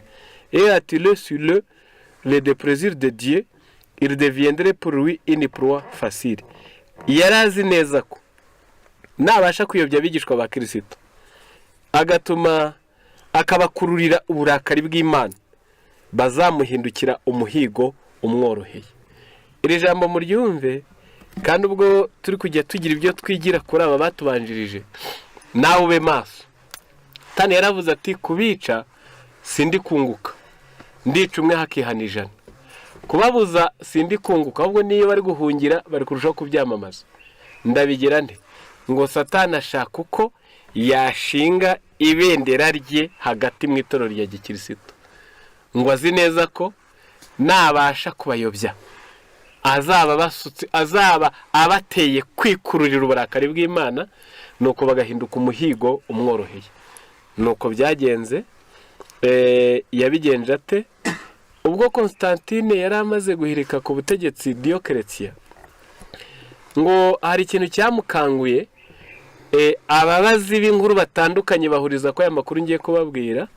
et attirer sur eux le déplaisir de Dieu, il deviendrait pour lui une proie facile. Yari azi neza ko nabasha kuyobya abigishwa ba Kirisito, agatuma akabakururira uburakari bw'Imana, bazamuhindukira umuhigo umworoheye. Iri jambo muryumve, kandi ubwo turi kujya tugira ibyo twigira kuri aba batubanjirije, nawe ube maso. Tani yaravuze ati: "Kubica sindi kunguka, ndica umwe hakihana 100. Kubabuza sindi kunguka, ahubwo niyo bari guhungira bari kurushaho kubyamamaza. Ndabigira nte?" Ngo Satani ashaka uko yashinga ibendera rye hagati mu itorero rya gikirisitu, ngo azi neza ko nabasha kubayobya azaba basutse, azaba abateye kwikururira uburakari bw'Imana, nuko bagahinduka umuhigo umworoheye. Nuko byagenze. Yabigenje ate? Ubwo Constantine yari amaze guhirika ku butegetsi Dioclétien, ngo hari ikintu cyamukanguye. Ababazi b'inkuru batandukanye bahuriza ko aya makuru ngiye kubabwira.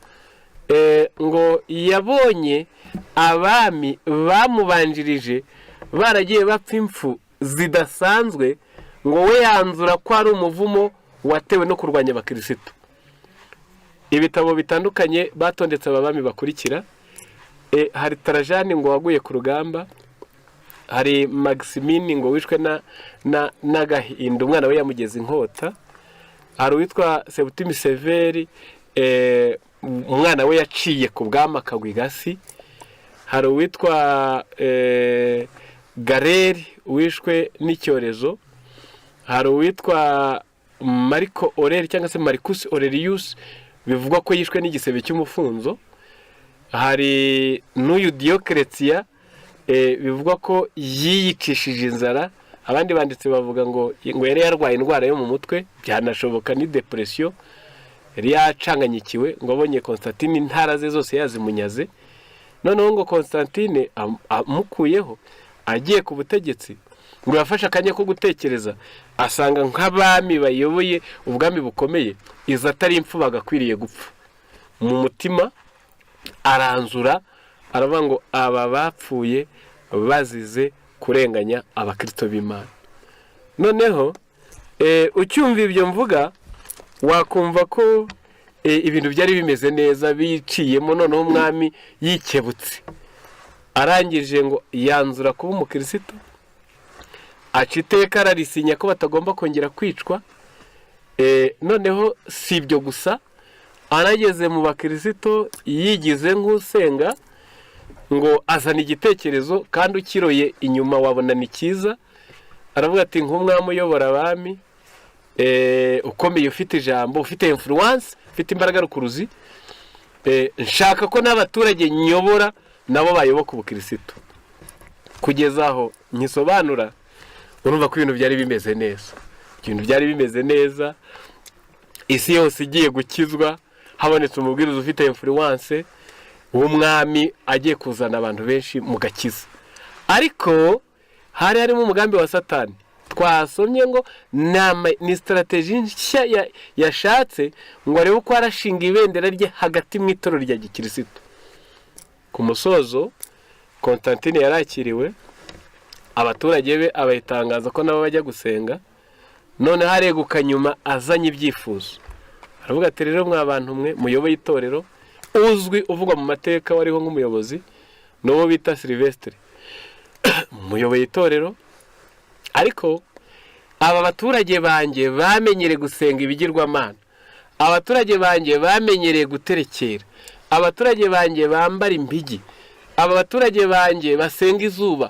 Ngo yabonye abami bamubanjirije baragiye bapfa impfu zidasanzwe, ngo we yanzura ko ari umuvumo watewe no kurwanya abakirisitu. Ibitabo bitandukanye batondetse aba bami bakurikira. Hari Tarajani ngo waguye ku rugamba, hari Maximini ngo wishwe n'agahinda, umwana we yamugeze inkota, hari uwitwa Sebutimi Severi, umwana we yaciye ku bwami akagwa igasi, hari uwitwa Galeri wishwe n'icyorezo, hari uwitwa Mariko Oreri cyangwa se Marcus Aurelius, bivugwa ko yishwe n'igisebe cy'umufunzo, hari n'uyu Diyokeretiya, bivugwa ko yiyicishije inzara. Abandi banditsi bavuga ngo yari yarwaye indwara yo mu mutwe, byanashoboka ni depression, yari yacanganyikiwe ngo abonye Constantine intara ze zose yazimunyaze. Noneho ngo Constantine amukuyeho agiye ku butegetsi, ngo yafashe akanya ko gutekereza, asanga nk'abami bayoboye ubwami bukomeye, izo atari impfu bagakwiriye gupfa. Mu mutima aranzura, aravuga ngo aba bapfuye bazize kurenganya abakristo b'Imana. Noneho ucyumva ibyo mvuga, wakumva ko ibintu byari bimeze neza biciyemo. Noneho umwami yikebutse, arangije ngo yanzura kuba umukristo, aca iteka ararisinya ko batagomba kongera kwicwa. Noneho si ibyo gusa, arageze mu bakirisito yigize nk'usenga, ngo azana igitekerezo, kandi ukiroye inyuma wabona ni cyiza. Aravuga ati: "Nk'umwami uyobora abami, ukomeye, ufite ijambo, ufite influence, ufite imbaraga rukuruzi, nshaka ko n'abaturage nyobora nabo bayoboka ubukirisitu." Kugeza aho nkisobanura, urumva ko ibintu byari bimeze neza, ibintu byari bimeze neza, isi yose igiye gukizwa, habonetse umubwiriza ufite influence w'umwami, agiye kuzana abantu benshi mu gakiza. Ariko hari harimo umugambi wa Satani twasomye ngo ni strategy nshya yashatse ngo arebe uko arashinga ibendera rye hagati mu itorero rya gikirisitu. Ku musozo, Constantine yarakiriwe, abaturage be abayitangaza ko nabo bajya gusenga. Noneho areguka nyuma azanye ibyifuzo, aravuga ati: "Rero mwa bantu mwe muyoboye itorero, uzwi uvugwa mu mateka wariho nk'umuyobozi n'uwo bita Silvestre, muyoboye itorero, ariko aba baturage banjye bamenyereye gusenga ibigirwamana, abaturage banjye bamenyereye guterekera, abaturage banjye bambara impigi, aba baturage banjye basenga izuba,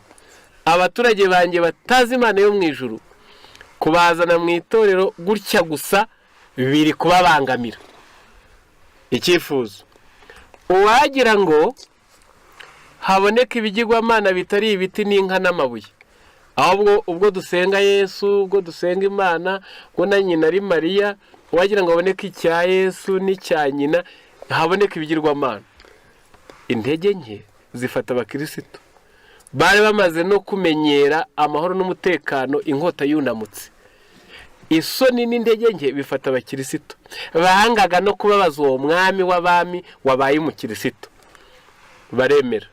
abaturage banjye batazi Imana yo mu ijuru, kubazana mu itorero gutya gusa biri kubabangamira. Icyifuzo, uwagira ngo haboneke ibigirwamana bitari ibiti n'inka n'amabuye, ahubwo ubwo dusenga Yesu, ubwo dusenga Imana, ubwo na nyina ari Mariya, wagira ngo haboneke icya Yesu n'icya nyina, haboneke ibigirwamana." Intege nke zifata abakirisitu bari bamaze no kumenyera amahoro n'umutekano inkota yunamutse. Isoni n'intege nke bifata abakirisitu bangaga no kubabaza uwo mwami w'abami wabaye umukirisitu, baremera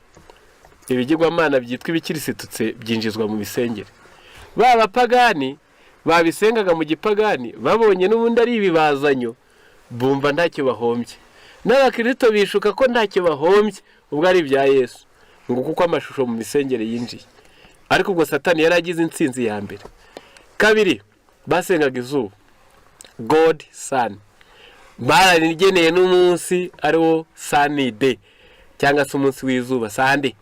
ibigirwamana byitwa ibikirisitutse byinjizwa mu misengere. Ba bapagani babisengaga mu gipagani babonye n'ubundi ari ibibazanyo, bumva ntacyo bahombye, n'abakirisitu bishuka ko ntacyo bahombye ubwo ari ibya Yesu, ngo kuko amashusho mu misengere yinjiye. Ariko ubwo Satani yari agize intsinzi ya mbere. Kabiri, basengaga izuba, God Sun, bararigeneye n'umunsi ariwo Sunny Day cyangwa se umunsi w'izuba, Sunday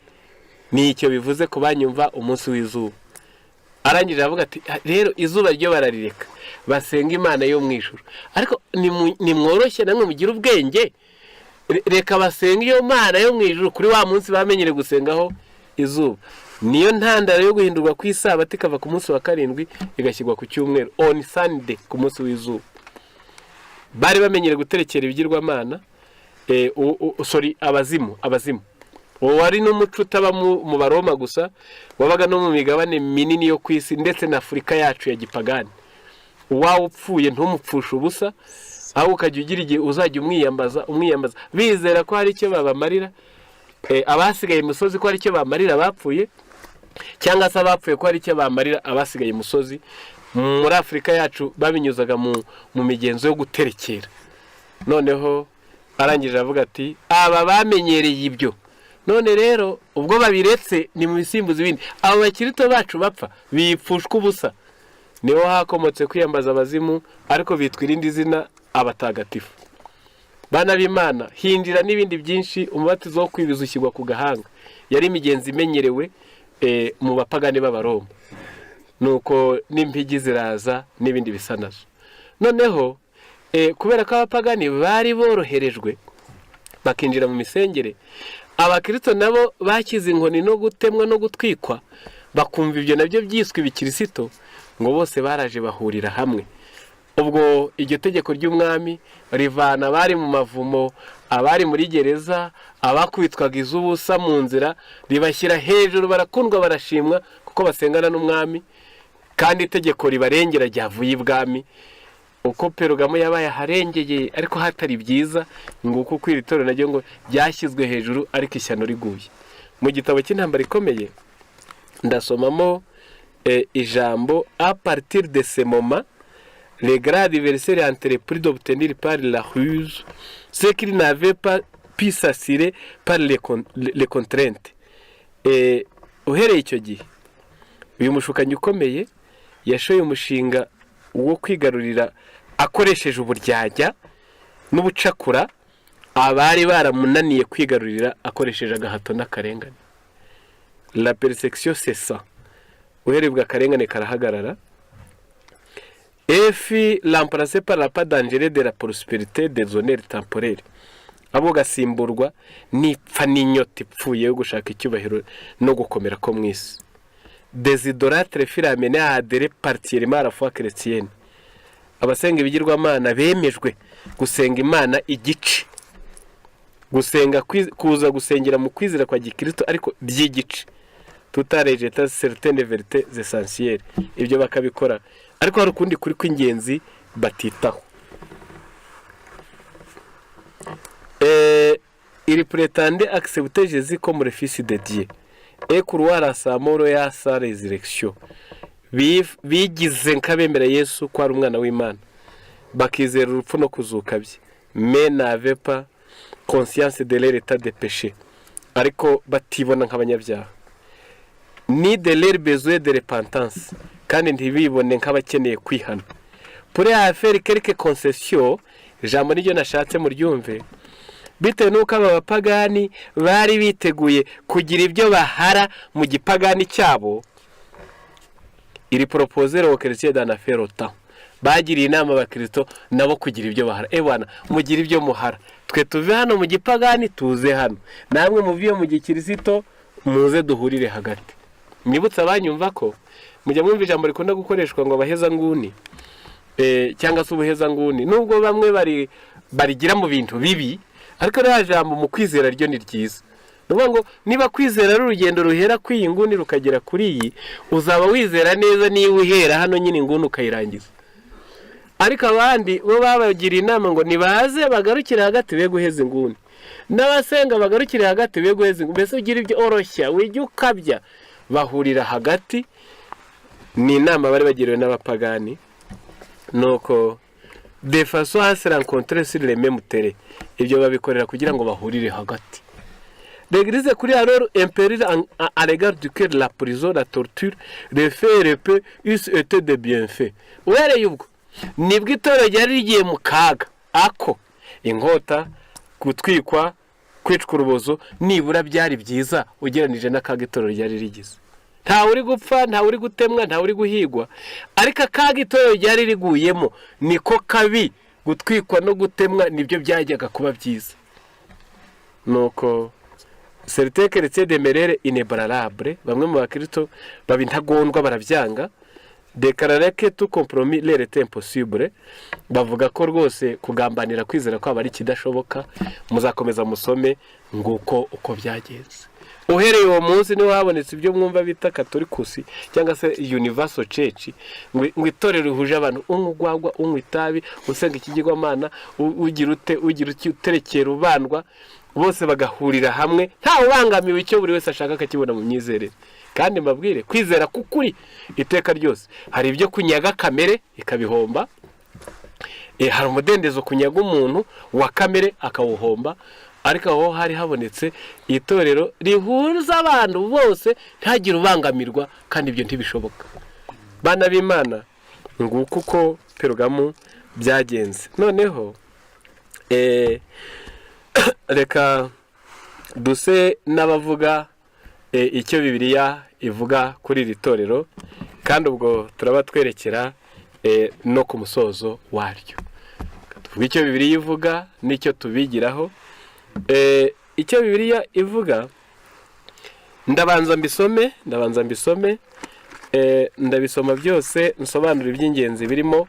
ni icyo bivuze ku banyumva, umunsi w'izuba. Arangije aravuga ati: "Rero izuba ryo bararireka, basenga Imana yo mu ijuru, ariko nimworoshye namwe mugire ubwenge, reka basenga iyo Mana yo mu ijuru kuri wa munsi bamenyere gusengaho izuba." Niyo ntandaro yo guhindurwa ku isabato, ikava ku munsi wa karindwi igashyirwa ku cyumweru, on Sunday, ku munsi w'izuba. Bari bamenyere guterekera ibigirwamana, sorry, abazimu. Abazimu uwo wari n'umuco utaba mu Baroma gusa, wabaga no mu migabane minini yo ku isi, ndetse na Afurika yacu ya gipagani. Uwawe upfuye ntumupfushe ubusa, ahubwo ukajya ugira igihe uzajya umwiyambaza, umwiyambaza, bizera ko hari icyo babamarira, abasigaye imusozi ko hari icyo bamarira abapfuye, cyangwa se abapfuye ko hari icyo bamarira abasigaye imusozi. Muri Afurika yacu babinyuzaga mu migenzo yo guterekera. Noneho Arangije avuga ati: "Aba bamenyereye ibyo, none rero ubwo babiretse, ni mu bisimbuza ibindi. Abo bakirito bacu bapfa bipfushwa ubusa." Niho hakomotse kwiyambaza abazimu, ariko bitwa irindi zina, abatagatifu. Bana b'Imana, hinjira n'ibindi byinshi. Umubatizo wo kwibiza ushyirwa ku gahanga yari imigenzo imenyerewe mu bapagani b'Abaroma. Nuko n'impigi ziraza n'ibindi bisa nazo. Noneho kubera ko abapagani bari boroherejwe bakinjira mu misengere, abakirisito nabo bakize inkoni no gutemwa no gutwikwa, bakumva ibyo nabyo byiswe ibikirisito, ngo bose baraje bahurira hamwe. Ubwo iryo tegeko ry'umwami rivana abari mu mavumo, abari muri gereza, abakubitwaga iz'ubusa mu nzira, ribashyira hejuru, barakundwa, barashimwa, kuko basengana n'umwami kandi itegeko ribarengera ryavuye ibwami. Uko Perugamo yabaye aharengeye ariko hatari byiza, nguko uko iri torero naryo ngo ryashyizwe hejuru ariko ishyano riguye. Mu gitabo cy'Intambara Ikomeye ndasomamo ijambo: "À partir de ce moment, le grand adversaire entreprit d'obtenir par la ruse ce qu'il n'avait pas pu s'assurer par les contraintes." Uhereye icyo gihe, uyu mushukanyi ukomeye yashoye umushinga wo kwigarurira akoresheje uburyarya n'ubucakura abari baramunaniye kwigarurira akoresheje agahato n'akarengane. La persécution cessa, uhereye ubwo akarengane karahagarara. Et fut remplacée par l'appât dangereux de la prospérité, des honneurs temporels, abo gasimburwa n'ipfa n'inyota ipfuye yo gushaka icyubahiro no gukomera ko mu isi. Des idolâtres furent amenés à adhérer partiellement à la foi chrétienne. Abasenga ibigirwamana bemejwe gusenga Imana igice, gusenga kuza gusengera mu kwizera kwa gikristo ariko by'igice, tout en rejetant certaines vérités essentielles. Ibyo bakabikora ariko hari ukundi kuri kw'ingenzi batitaho. Ils prétendaient accepter Jésus comme le Fils de Dieu et croire à sa mort et à sa résurrection. Bigize nk'abemera Yesu ko ari umwana w'Imana, bakizera urupfu no kuzuka bye, mais n'avaient pas conscience de leur état de péché, ariko batibona nk'abanyabyaha, ni de leur besoin de repentance, kandi ntibibone nk'abakeneye kwihana. Pour à faire quelques concessions, ijambo niryo nashatse muryumve, bitewe n'uko aba bapagani bari biteguye kugira ibyo bahara mu gipagani cyabo, ils proposèrent aux chrétiens d'en faire autant. Bagiriye inama abakirisito nabo kugira ibyo bahara. Ebana, mugira ibyo muhara, twe tuve hano mu gipagani tuze hano, namwe muve mu gikirisito muze duhurire hagati. Mwibutse abanyumva ko mujya mwumva ijambo rikunda gukoreshwa ngo abahezanguni cyangwa se ubuhezanguni, nubwo bamwe bari barigira mu bintu bibi, ariko ririya jambo mu kwizera ryo ni ryiza. Ni ukuvuga ngo niba kwizera ari urugendo ruhera kuri iyi nguni rukagera kuri iyi, uzaba wizera neza niba uhera hano nyine inguni ukayirangiza. Ariko abandi bo babagiriye inama ngo nibaze bagarukire hagati, be guheza inguni, n'abasenga bagarukire hagati, be guheza inguni. Mbese ugira ibyo oroshya, wijya ukabya, bahurira hagati. Ni inama bari bagiriwe n'abapagani. Nuko de façon à se rencontrer sur le même terrain, ibyo babikorera kugira ngo bahurire hagati. L'Église crut alors un péril à l'égard duquel la prison, la torture, le feu et l'épée eussent été des bienfaits. Uhereye ubwo nibwo itorero ryari rigiye mu kaga ako inkota, gutwikwa, kwicwa urubozo nibura byari byiza ugereranije n'akaga itorero ryari rigize. Ntawe uri gupfa, ntawe uri gutemwa, ntawe uri guhigwa, ariko akaga itorero ryari riguyemo niko kabi. Gutwikwa no gutemwa nibyo byajyaga kuba byiza. Nuko certains chrétiens demeurèrent inébranlables, bamwe mu bakristo baba intagondwa, barabyanga, déclarant que tout compromis leur était impossible, bavuga ko rwose kugambanira kwizera kwabo ari ikidashoboka. Muzakomeza musome. Nguko uko byagenze. Uhereye uwo munsi niho habonetse ibyo mwumva bita katolikusi cyangwa se universal church, ngo itorero rihuje abantu, unywa urwagwa, unywa itabi, usenga ikigirwamana, ugira ute, ugira uti, uterekera ubandwa, bose bagahurira hamwe, ntawe ubangamiwe, icyo buri wese ashaka akakibona mu myizerere. Kandi mbabwire, kwizera k'ukuri iteka ryose hari ibyo kunyaga kamere ikabihomba. Hari umudendezo kunyaga umuntu wa kamere akawuhomba, ariko aho hari habonetse itorero rihuza abantu bose, ntihagire ubangamirwa, kandi ibyo ntibishoboka. Bana b'Imana, nguko uko Perugamu byagenze. Noneho reka duse n'abavuga icyo Bibiliya ivuga kuri iri torero, kandi ubwo turaba twerekera no ku musozo waryo. Tuvuge icyo Bibiliya ivuga n'icyo tubigiraho. Icyo Bibiliya ivuga, ndabanza mbisome, ndabisoma byose, nsobanura iby'ingenzi birimo.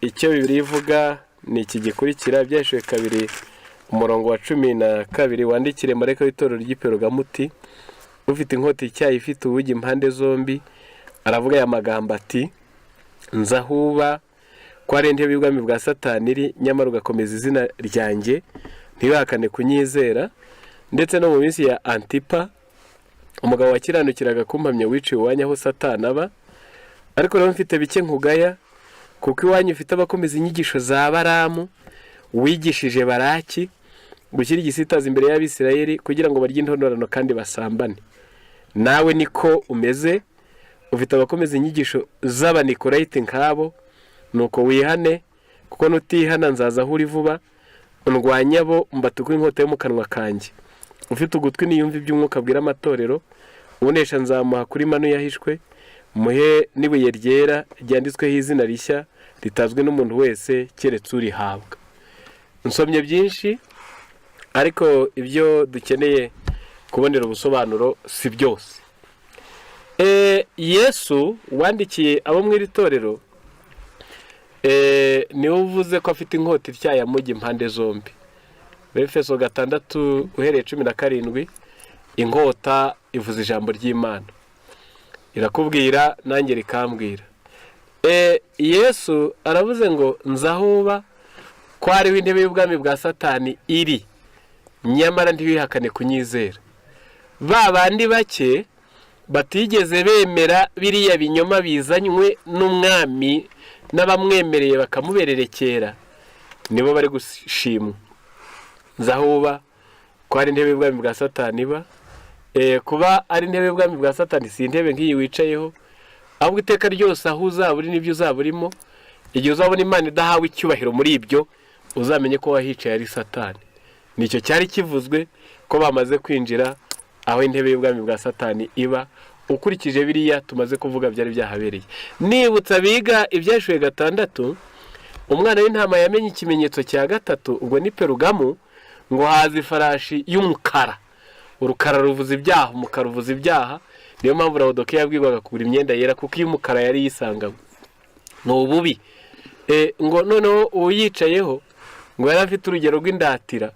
Icyo Bibiliya ivuga ni iki gikurikira: Ibyahishuwe 2, umurongo wa 12: "Wandikire marayika w'itorero ry'i Perugamu uti: Ufite inkota ityaye, ifite ubugi impande zombi, aravuga aya magambo ati: Nzi aho uba, ko ari intebe y'ubwami bwa Satani iri, nyamara ugakomeza izina ryanjye, ntibihakane kunyizera, ndetse no mu minsi ya Antipa, umugabo wakiranukiraga kumpamya, wiciwe iwanyu aho Satani aba. Ariko rero mfite bike nkugaya, kuko iwanyu ufite abakomeza inyigisho za Baramu, wigishije Baraki gushyira igisitaza imbere y'Abisirayeli kugira ngo barye intonorano kandi basambane. Nawe niko umeze, ufite abakomeza inyigisho z'Abanikorayiti nk'abo. Nuko wihane, kuko nutihana nzaza aho uri vuba, ndwanye abo, mbatuke inkota yo mu kanwa kanjye. Ufite ugutwi niyumve iby'Umwuka abwira amatorero. Unesha nzamuha kuri manu yahishwe, muhe n'ibuye ryera ryanditsweho izina rishya ritazwi n'umuntu wese keretse urihabwa." Nsomye byinshi, ariko ibyo dukeneye kubonera ubusobanuro si byose. Yesu wandikiye abo mu iri torero niwe uvuze ko afite inkota ityaye amugi impande zombi. Efeso 6 uhereye 17. Inkota ivuze ijambo ry'Imana, irakubwira nanjye rikambwira. Yesu aravuze ngo: "Nzi aho uba, ko hariho intebe y'ubwami bwa Satani iri, nyamara ntibihakane kunyizera." Ba bandi bake batigeze bemera biriya binyoma bizanywe n'umwami n'abamwemereye bakamubererekera, nibo bari gushimwa. "Nzi aho uba, ko hari intebe y'ubwami bwa Satani iba." Kuba ari intebe y'ubwami bwa Satani si intebe nk'iyi wicayeho, ahubwo iteka ryose aho uzaba uri n'ibyo uzaba urimo, igihe uzabona Imana idahawe icyubahiro muri ibyo, uzamenye ko wahicaye ari Satani. Nicyo cyari kivuzwe, ko bamaze kwinjira aho intebe y'ubwami bwa Satani iba, ukurikije biriya tumaze kuvuga byari byahabereye. Nibutsa abiga Ibyahishuwe 6, umwana w'intama yamenye ikimenyetso cya gatatu, ubwo ni Perugamu, ngo haza ifarashi y'umukara. Urukara ruvuza ibyaha, umukara uvuza ibyaha. Niyo mpamvu Rawudoke yabwirwaga kugura imyenda yera, kuko iyo umukara yari yisanganywe ni ububi. Ngo noneho uyicayeho ngo yari afite urugero rw'indatira,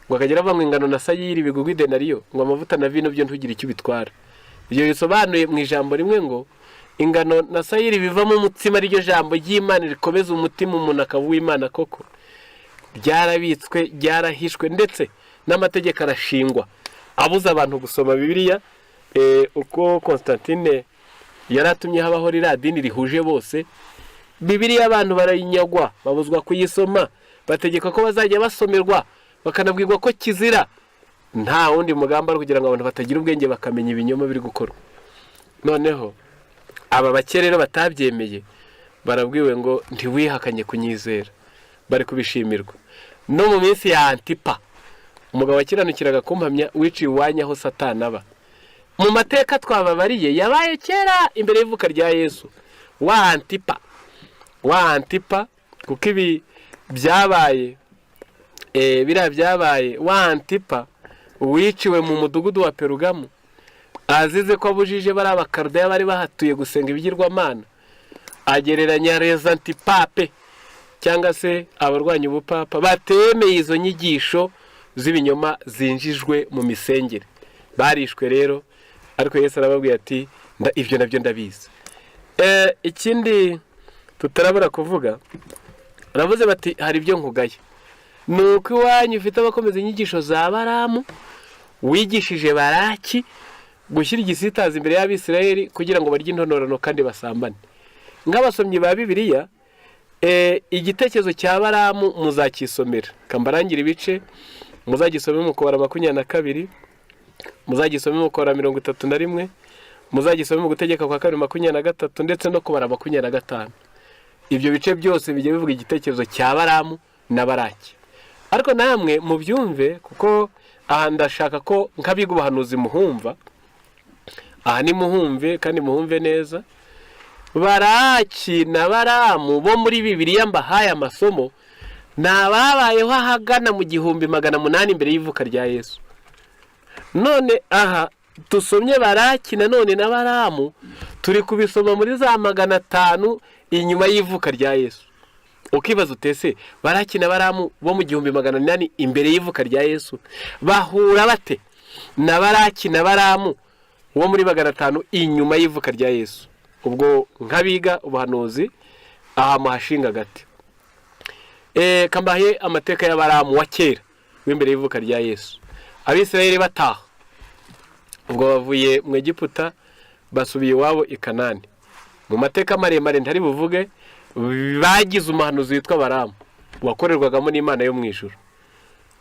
ngo akagera avuga ngo ingano na sayiri bigurwa idenariyo, ngo amavuta na vino byo ntugire icyo ubitwara. Ibyo bisobanuye mu ijambo rimwe ngo ingano na sayiri bivamo umutsima, ariryo jambo ry'Imana rikomeza umutima, umuntu akaba uw'Imana koko, ryarabitswe, ryarahishwe, ndetse n'amategeko arashingwa abuza abantu gusoma Bibiliya. Uko Constantine yari atumye habaho ririya dini rihuje bose, Bibiliya abantu barayinyagwa, babuzwa kuyisoma, bategeka ko bazajya basomerwa, bakanabwirwa ko kizira. Nta wundi mugambi ari kugira ngo abantu batagira ubwenge bakamenya ibinyoma biri gukorwa. Noneho aba bake rero batabyemeye barabwiwe ngo ntiwihakanye kunyizera, bari kubishimirwa. No mu minsi ya Antipa, umugabo wakiranukiraga kumpamya, wiciye iwanyu aho Satani aba. Mu mateka twababariye yabaye kera imbere y'ivuka rya Yesu, wa Antipa, wa Antipa, kuko ibi byabaye, biriya byabaye, wa Antipa wiciwe mu mudugudu wa Perugamu azize ko abujije bari Abakarudeya bari bahatuye gusenga ibigirwamana, agereranya les antipapes cyangwa se abarwanya ubupapa batemeye izo nyigisho z'ibinyoma zinjijwe mu misengere. Barishwe rero, ariko Yesu arababwira ati: "Ibyo nabyo ndabizi." Ikindi tutarabura kuvuga, baravuze bati: "Hari ibyo nkugaye, ni uko iwanyu ufite abakomeza inyigisho za Baramu, wigishije Baraki gushyira igisitaza imbere y'Abisirayeli kugira ngo barye intonorano kandi basambane." Nk'abasomyi ba Bibiliya, Igitekerezo cya Baramu muzakisomera, kambarangira ibice, muzagisome mu Kubara 22, muzagisome mu Kubara 31, muzagisome mu Gutegeka kwa Kabiri 23, ndetse no Kubara 25. Ibyo bice byose bijya bivuga igitekerezo cya Baramu na Baraki. Ariko namwe mubyumve, kuko aha ndashaka ko nk'abiga ubuhanuzi muhumva aha, ni muhumve kandi muhumve neza. Baraki na Baramu bo muri Bibiliya mbahaye amasomo ni ababayeho ahagana mu 1800 mbere y'ivuka rya Yesu. None aha dusomye Baraki nanone na Baramu, turi kubisoma muri za 500 inyuma y'ivuka rya Yesu. Ukibaza utese, Baraki na Baramu bo mu 1800 imbere y'ivuka rya Yesu bahura bate na Baraki na Baramu wo muri 500 inyuma y'ivuka rya Yesu? Ubwo nk'abiga ubuhanuzi aha muhashinga agati. Kambahe amateka ya Baramu wa kera w'imbere y'ivuka rya Yesu. Abisirayeli bataha, ubwo bavuye mu Egiputa basubiye iwabo i Kanani, mu mateka maremare ntari buvuge, bagize umuhanuzi witwa Baramu wakorerwagamo n'Imana yo mu ijuru.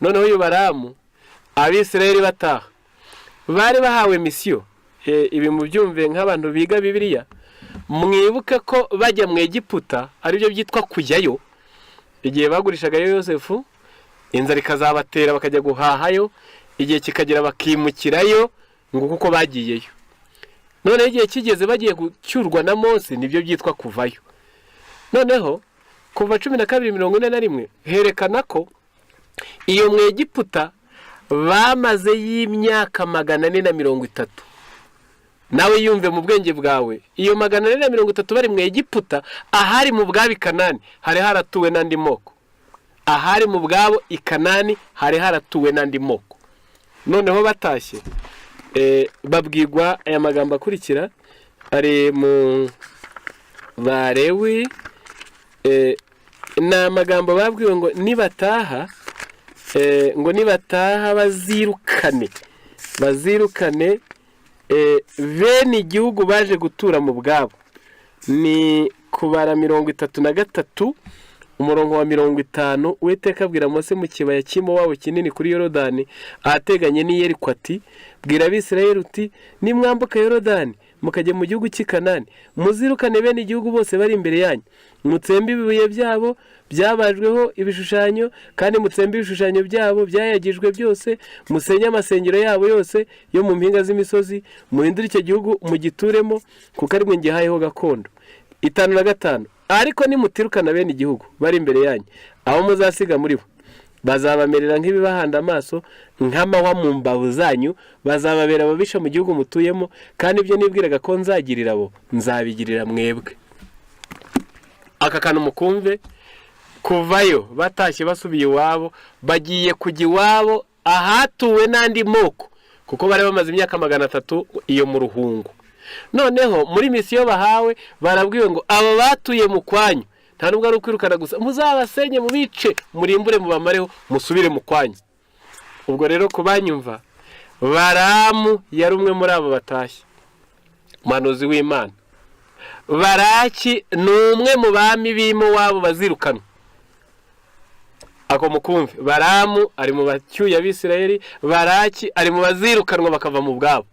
Noneho uyu Baramu, Abisirayeli bataha bari bahawe misiyo. Ibi mubyumve nk'abantu biga Bibiliya, mwibuke ko bajya mu Egiputa aribyo byitwa kujyayo, igihe bagurishagayo Yosefu, inzara ikazabatera bakajya guhahayo, igihe kikagera bakimukirayo, ngo kuko bagiyeyo. Noneho igihe kigeze bagiye gucyurwa na Mose, nibyo byitwa kuvayo. Noneho Kuva 12:41 herekana ko iyo mu Egiputa bamaze y'imyaka 430. Nawe yumve mu bwenge bwawe, iyo 430 bari mu Egiputa, ahari mu bwabo i Kanani hari haratuwe n'andi moko. Ahari mu bwabo i Kanani hari haratuwe n'andi moko. Noneho batashye, babwirwa aya magambo akurikira ari mu Barewi. Ni amagambo babwiwe ngo nibataha, ngo nibataha bazirukane bene igihugu baje gutura mu bwabo. Ni Kubara 33, umurongo wa 50. Uwiteka abwira Mose mu kibaya cy'i kinini kuri Yorodani ahateganye n'i Yeriko ati: "Bwira Abisirayeli uti: 'Nimwambuka Yorodani mukajya mu gihugu cy'i Kanani, muzirukane bene igihugu bose bari imbere yanyu, mutsembe ibibuye byabo byabajweho ibishushanyo, kandi mutsembe ibishushanyo byabo byayagijwe byose, musenye amasengero yabo yose yo mu mpinga z'imisozi, muhindure icyo gihugu mugituremo, kuko ari mwe ngihayeho gakondo.'" 55: "Ariko nimutirukana bene igihugu bari imbere yanyu, abo muzasiga muri bo bazabamerera nk'ibibahanda amaso, nk'amahwa mu mbavu zanyu, bazababera ababisha mu gihugu mutuyemo, kandi ibyo nibwiraga ko nzagirira abo nzabigirira mwebwe." Aka kantu mukumve. Kuvayo batashye basubiye iwabo, bagiye kujya iwabo ahatuwe n'andi moko, kuko bari bamaze imyaka 300 iyo mu ruhungo. Noneho muri misiyo bahawe barabwiwe ngo abo batuye mu kwanyu, nta nubwo ari ukwirukana gusa, muzabasenye, mubice, murimbure, mubamareho, musubire mu kwanyu. Ubwo rero ku banyumva, Baramu yari umwe muri abo batashye, umuhanuzi w'Imana. Baraki ni umwe mu bami b'Imowabu bazirukanwa. Ako mukumve, Baramu ari mu bacyuye Abisirayeli, Baraki ari mu bazirukanwa bakava mu bwabo.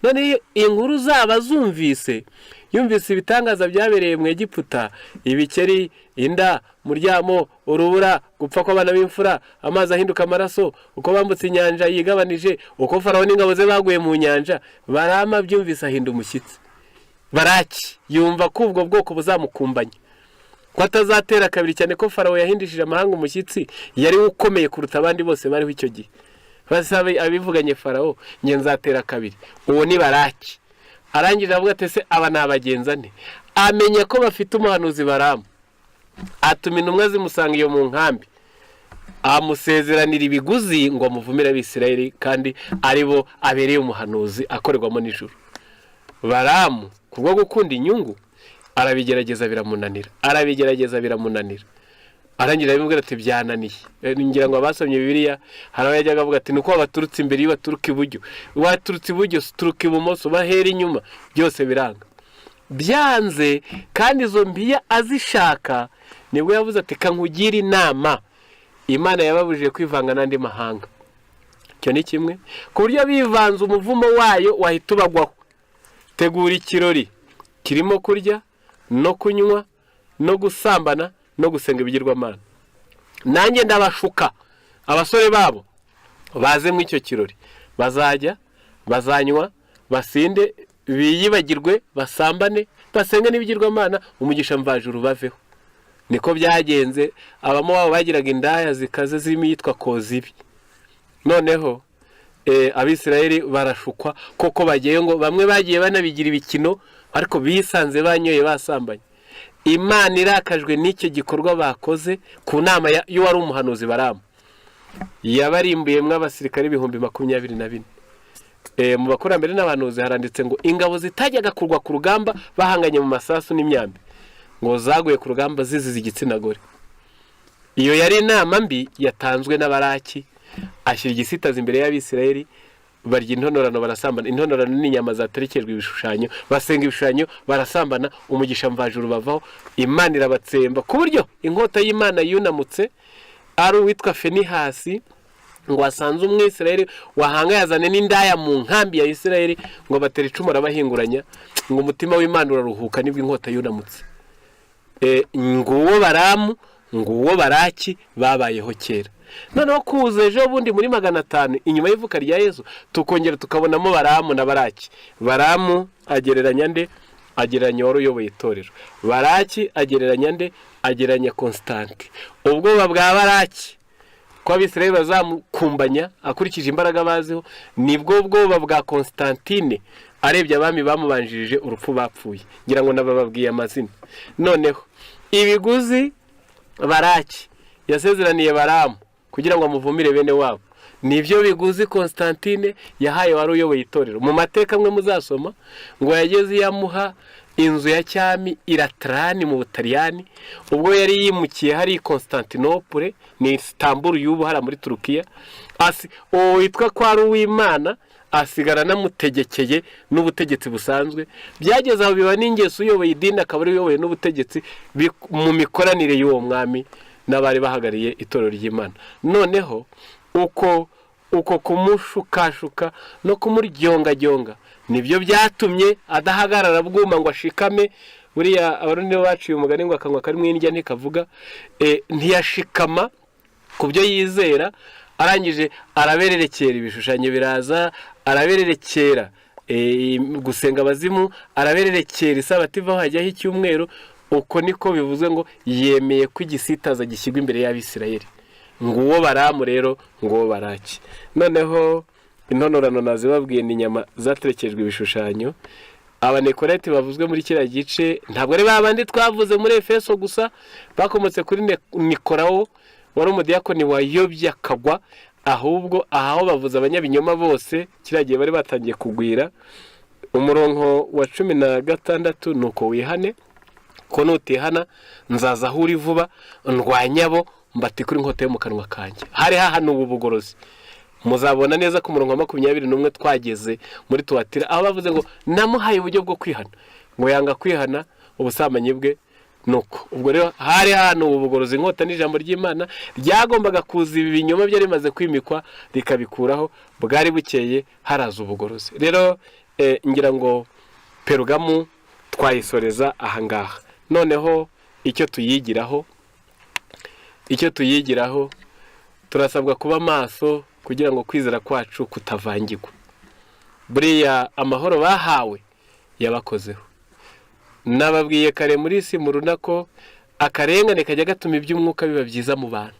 None inkuru zaba zumvise, yumvise ibitangaza byabereye mu Egiputa: ibikeri, inda, muryamo, urubura, gupfa kw'abana b'imfura, amazi ahinduka amaraso, uko bambutse inyanja yigabanije, uko Farawo n'ingabo ze baguye mu nyanja. Barama byumvise ahinda umushyitsi. Baraki yumva ko ubwo bwoko buzamukumbanya, ko atazatera kabiri, cyane ko Farawo yahindishije amahanga umushyitsi, yari we ukomeye kuruta abandi bose bariho icyo gihe. Basabe abivuganye Farawo, njye nzatera kabiri. Uwo ni Baraki. Arangije avuga ati: "Ese aba ni abagenza nte?" Amenya ko bafite umuhanuzi Baramu, atuma intumwa zimusanga iyo mu nkambi, amusezeranira ibiguzi ngo amuvumire Abisirayeli, kandi ari bo abereye umuhanuzi akorerwamo nijoro. Baramu kubwo gukunda inyungu arabigerageza biramunanira, arabigerageza biramunanira. Arangira arabimubwira ati: "Byananiye." Ngira ngo abasomye Bibiliya, hari aho yajyaga avuga ati: "Ni uko baturutse imbere, iyo baturuka iburyo, waturutse iburyo, turuka ibumoso, bahera inyuma." Byose biranga, byanze. Kandi izo mbiya azishaka Nibwo yavuze ati: "Kankugire inama, Imana yababujije kwivanga n'andi mahanga." Icyo ni kimwe, ku buryo bivanze umuvumo wayo wahita ubagwaho. Tegura ikirori kirimo kurya no kunywa no gusambana no gusenga ibigirwamana, nanjye ndabashuka abasore babo baze muri icyo kirori. Bazajya bazanywa, basinde, biyibagirwe, basambane, basenge n'ibigirwamana, umugisha mvajuru baveho. Niko byagenze. Abamowabu bagiraga indaya zikaze zirimo iyitwa Kozibi. Noneho Abisirayeli barashukwa koko, bagiye ngo bamwe bagiye banabigira ibikino, ariko bisanze banyoye, basambanye. Imana irakajwe n'icyo gikorwa bakoze ku nama y'uwari umuhanuzi Baramu, yabarimbuyemo abasirikare 24,000. Mu Bakurambere n'Abahanuzi haranditse ngo ingabo zitajyaga kurwa ku rugamba bahanganye mu masasu n'imyambi, ngo zaguye ku rugamba zizize igitsina gore. Iyo yari inama mbi yatanzwe n'Abaraki, ashyira igisitaza imbere y'Abisirayeli, barya intonorano, barasambana. Intonorano ni inyama zaterekejwe ibishushanyo, basenga ibishushanyo, barasambana, umugisha mvajuru bavaho, Imana irabatsemba, ku buryo inkota y'Imana yunamutse ari uwitwa Fenihasi, ngo asanze Umwisirayeli wahanga yazane n'indaya mu nkambi ya Isirayeli, ngo batera icumu arabahinguranya, ngo umutima w'Imana uraruhuka, nibwo inkota yunamutse. Nguwo Baramu, nguwo Baraki, babayeho kera. Noneho kuza ejo bundi muri 500 inyuma y'ivuka rya Yesu, tukongera tukabonamo Baramu na Baraki. Baramu agereranya nde? Agereranya wari uyoboye itorero. Baraki agereranya nde? Agereranya Constantine. Ubwoba bwa Baraki ko Abisirayeli bazamukumbanya akurikije imbaraga baziho, nibwo bwoba bwa Constantine arebye abami bamubanjirije urupfu bapfuye. Ngira ngo nabababwiye amazina. Noneho ibiguzi Baraki yasezeraniye Baramu kugira ngo amuvumire bene wabo, nibyo biguzi Constantine yahaye wari uyoboye itorero. Mu mateka amwe muzasoma, ngo yageze iyo amuha inzu ya cyami i Laterani mu Butaliyani, ubwo yari yimukiye hari Constantinople, ni Istanbul y'ubu, hariya muri Turukiya. Uwo witwa ko ari uw'Imana asigara anamutegekeye n'ubutegetsi busanzwe. Byageze aho biba n'ingeso, uyoboye idini akaba ari uyoboye n'ubutegetsi mu mikoranire y'uwo mwami n'abari bahagarariye itorero ry'Imana. Noneho uko kumushukashuka no kumuryongaryonga nibyo byatumye adahagarara bwuma ngo ashikame. Buriya Abarundi nibo baciye umugani ngo akanwa karimo indya ntikavuga. Ntiyashikama ku byo yizera, arangije arabererekera, ibishushanyo biraza, arabererekera gusenga abazimu, arabererekera isabato ivaho hajyaho icyumweru. Uko niko bivuze ngo yemeye ko igisitaza gishyirwa imbere y'Abisirayeli. Nguwo Baramu rero, nguwo Baraki. Noneho intonorano nazibabwiye, ni inyama zaterekejwe ibishushanyo. Abanekoreti bavuzwe muri kiriya gice ntabwo ari ba bandi twavuze muri Efeso gusa, bakomotse kuri Nikorawo wari umudiyakoni wayobye akagwa, ahubwo aho bavuze abanyabinyoma bose kiriya gihe bari batangiye kugwira. Umurongo wa 16 ni uko: "Wihane, ko nutihana nzaza aho uri vuba, ndwanya abo mbatikura inkota yo mu kanwa kanjye." Hari hahanuwe ubugorozi. Muzabona neza ku murongo wa 21 twageze muri Tuwatira, aho bavuze ngo namuhaye uburyo bwo kwihana, ngo yanga kwihana ubusambanyi bwe. Nuko ubwo rero hari hano ubu bugorozi, inkota n'ijambo ry'Imana ryagombaga kuza ibi binyoma byari bimaze kwimikwa rikabikuraho. Bwari bukeye, haraza ubugorozi. Rero ngira ngo Perugamu twayisoreza ahangaha. Noneho icyo tuyigiraho, turasabwa kuba maso kugira ngo kwizera kwacu kutavangirwa. Buriya amahoro bahawe yabakozeho. Nababwiye kare muri Simuruna ko akarengane kajya gatuma iby'umwuka biba byiza mu bantu.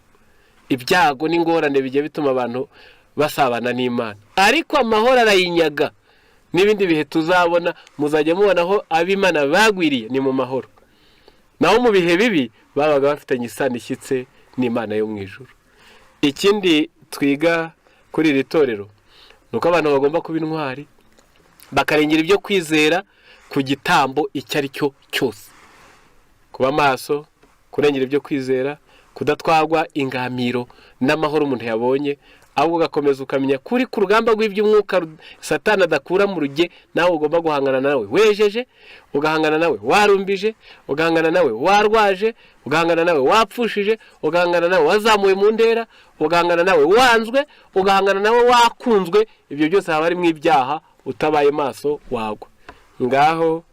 Ibyago n'ingorane bijya bituma abantu basabana n'Imana, ariko amahoro arayinyaga. N'ibindi bihe tuzabona, muzajya mubona aho ab'Imana bagwiriye ni mu mahoro, naho mu bihe bibi babaga bafitanye isano ishyitse n'Imana yo mu ijuru. Ikindi twiga kuri iri torero ni uko abantu bagomba kuba intwari, bakarengera ibyo kwizera ku gitambo icyo ari cyo cyose. Kuba maso, kurengera ibyo kwizera, kudatwagwa ingamiro n'amahoro umuntu yabonye, Ahubwo ugakomeza ukamenya kuri ku rugamba rw'iby'umwuka Satani adakura mu ruge. Nawe ugomba guhangana nawe wejeje, ugahangana nawe warumbije, ugahangana nawe warwaje, ugahangana nawe wapfushije, ugahangana nawe wazamuwe mu ntera, ugahangana nawe wanzwe, ugahangana nawe wakunzwe. Ibyo byose haba harimo ibyaha, utabaye maso wagwa. Ngaho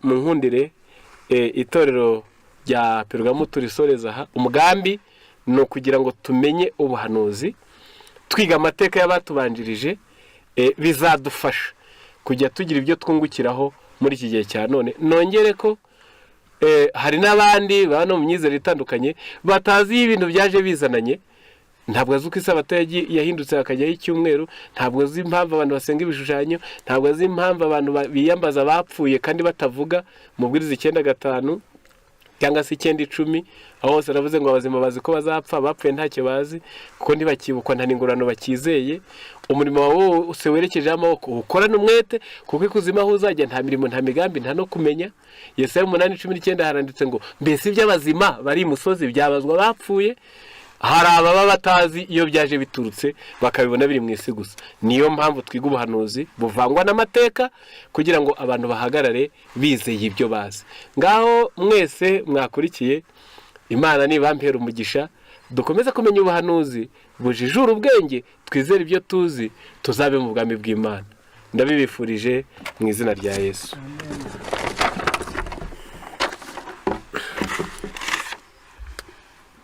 mu nkundire, itorero rya Perugamo turisoreza aha. Umugambi ni ukugira ngo tumenye ubuhanuzi, twiga amateka y'abatubanjirije, bizadufasha kujya tugira ibyo twungukiraho muri iki gihe cya none. Nongere ko hari n'abandi baba no mu myizerere itandukanye batazi iyo ibintu byaje bizananye. Ntabwo azi uko isabato yahindutse hakajyaho icyumweru, ntabwo azi impamvu abantu basenga ibishushanyo, ntabwo azi impamvu abantu biyambaza abapfuye kandi batavuga. Mubwiriza 9:5 cyangwa se 9:10, aho hose aravuze ngo abazima bazi ko bazapfa, abapfuye ntacyo bazi, kuko ntibakibukwa, nta n'ingororano bakizeye. Umurimo wawe wose werekejeho amaboko ukorane umwete, kuko ikuzimu aho uzajya nta mirimo, nta migambi, nta no kumenya. Yesaya 8:19 haranditse ngo: "Mbese iby'abazima bari imusozi byabazwa abapfuye?" Hari ababa batazi iyo byaje biturutse, bakabibona biri mu isi gusa. Niyo mpamvu twiga ubuhanuzi buvangwa n'amateka, kugira ngo abantu bahagarare bizeye ibyo bazi. Ngaho mwese mwakurikiye, Imana nibampera umugisha. Dukomeze kumenya ubuhanuzi bujijura ubwenge, twizere ibyo tuzi, tuzabe mu bwami bw'Imana. Ndabibifurije mu izina rya Yesu. Amen.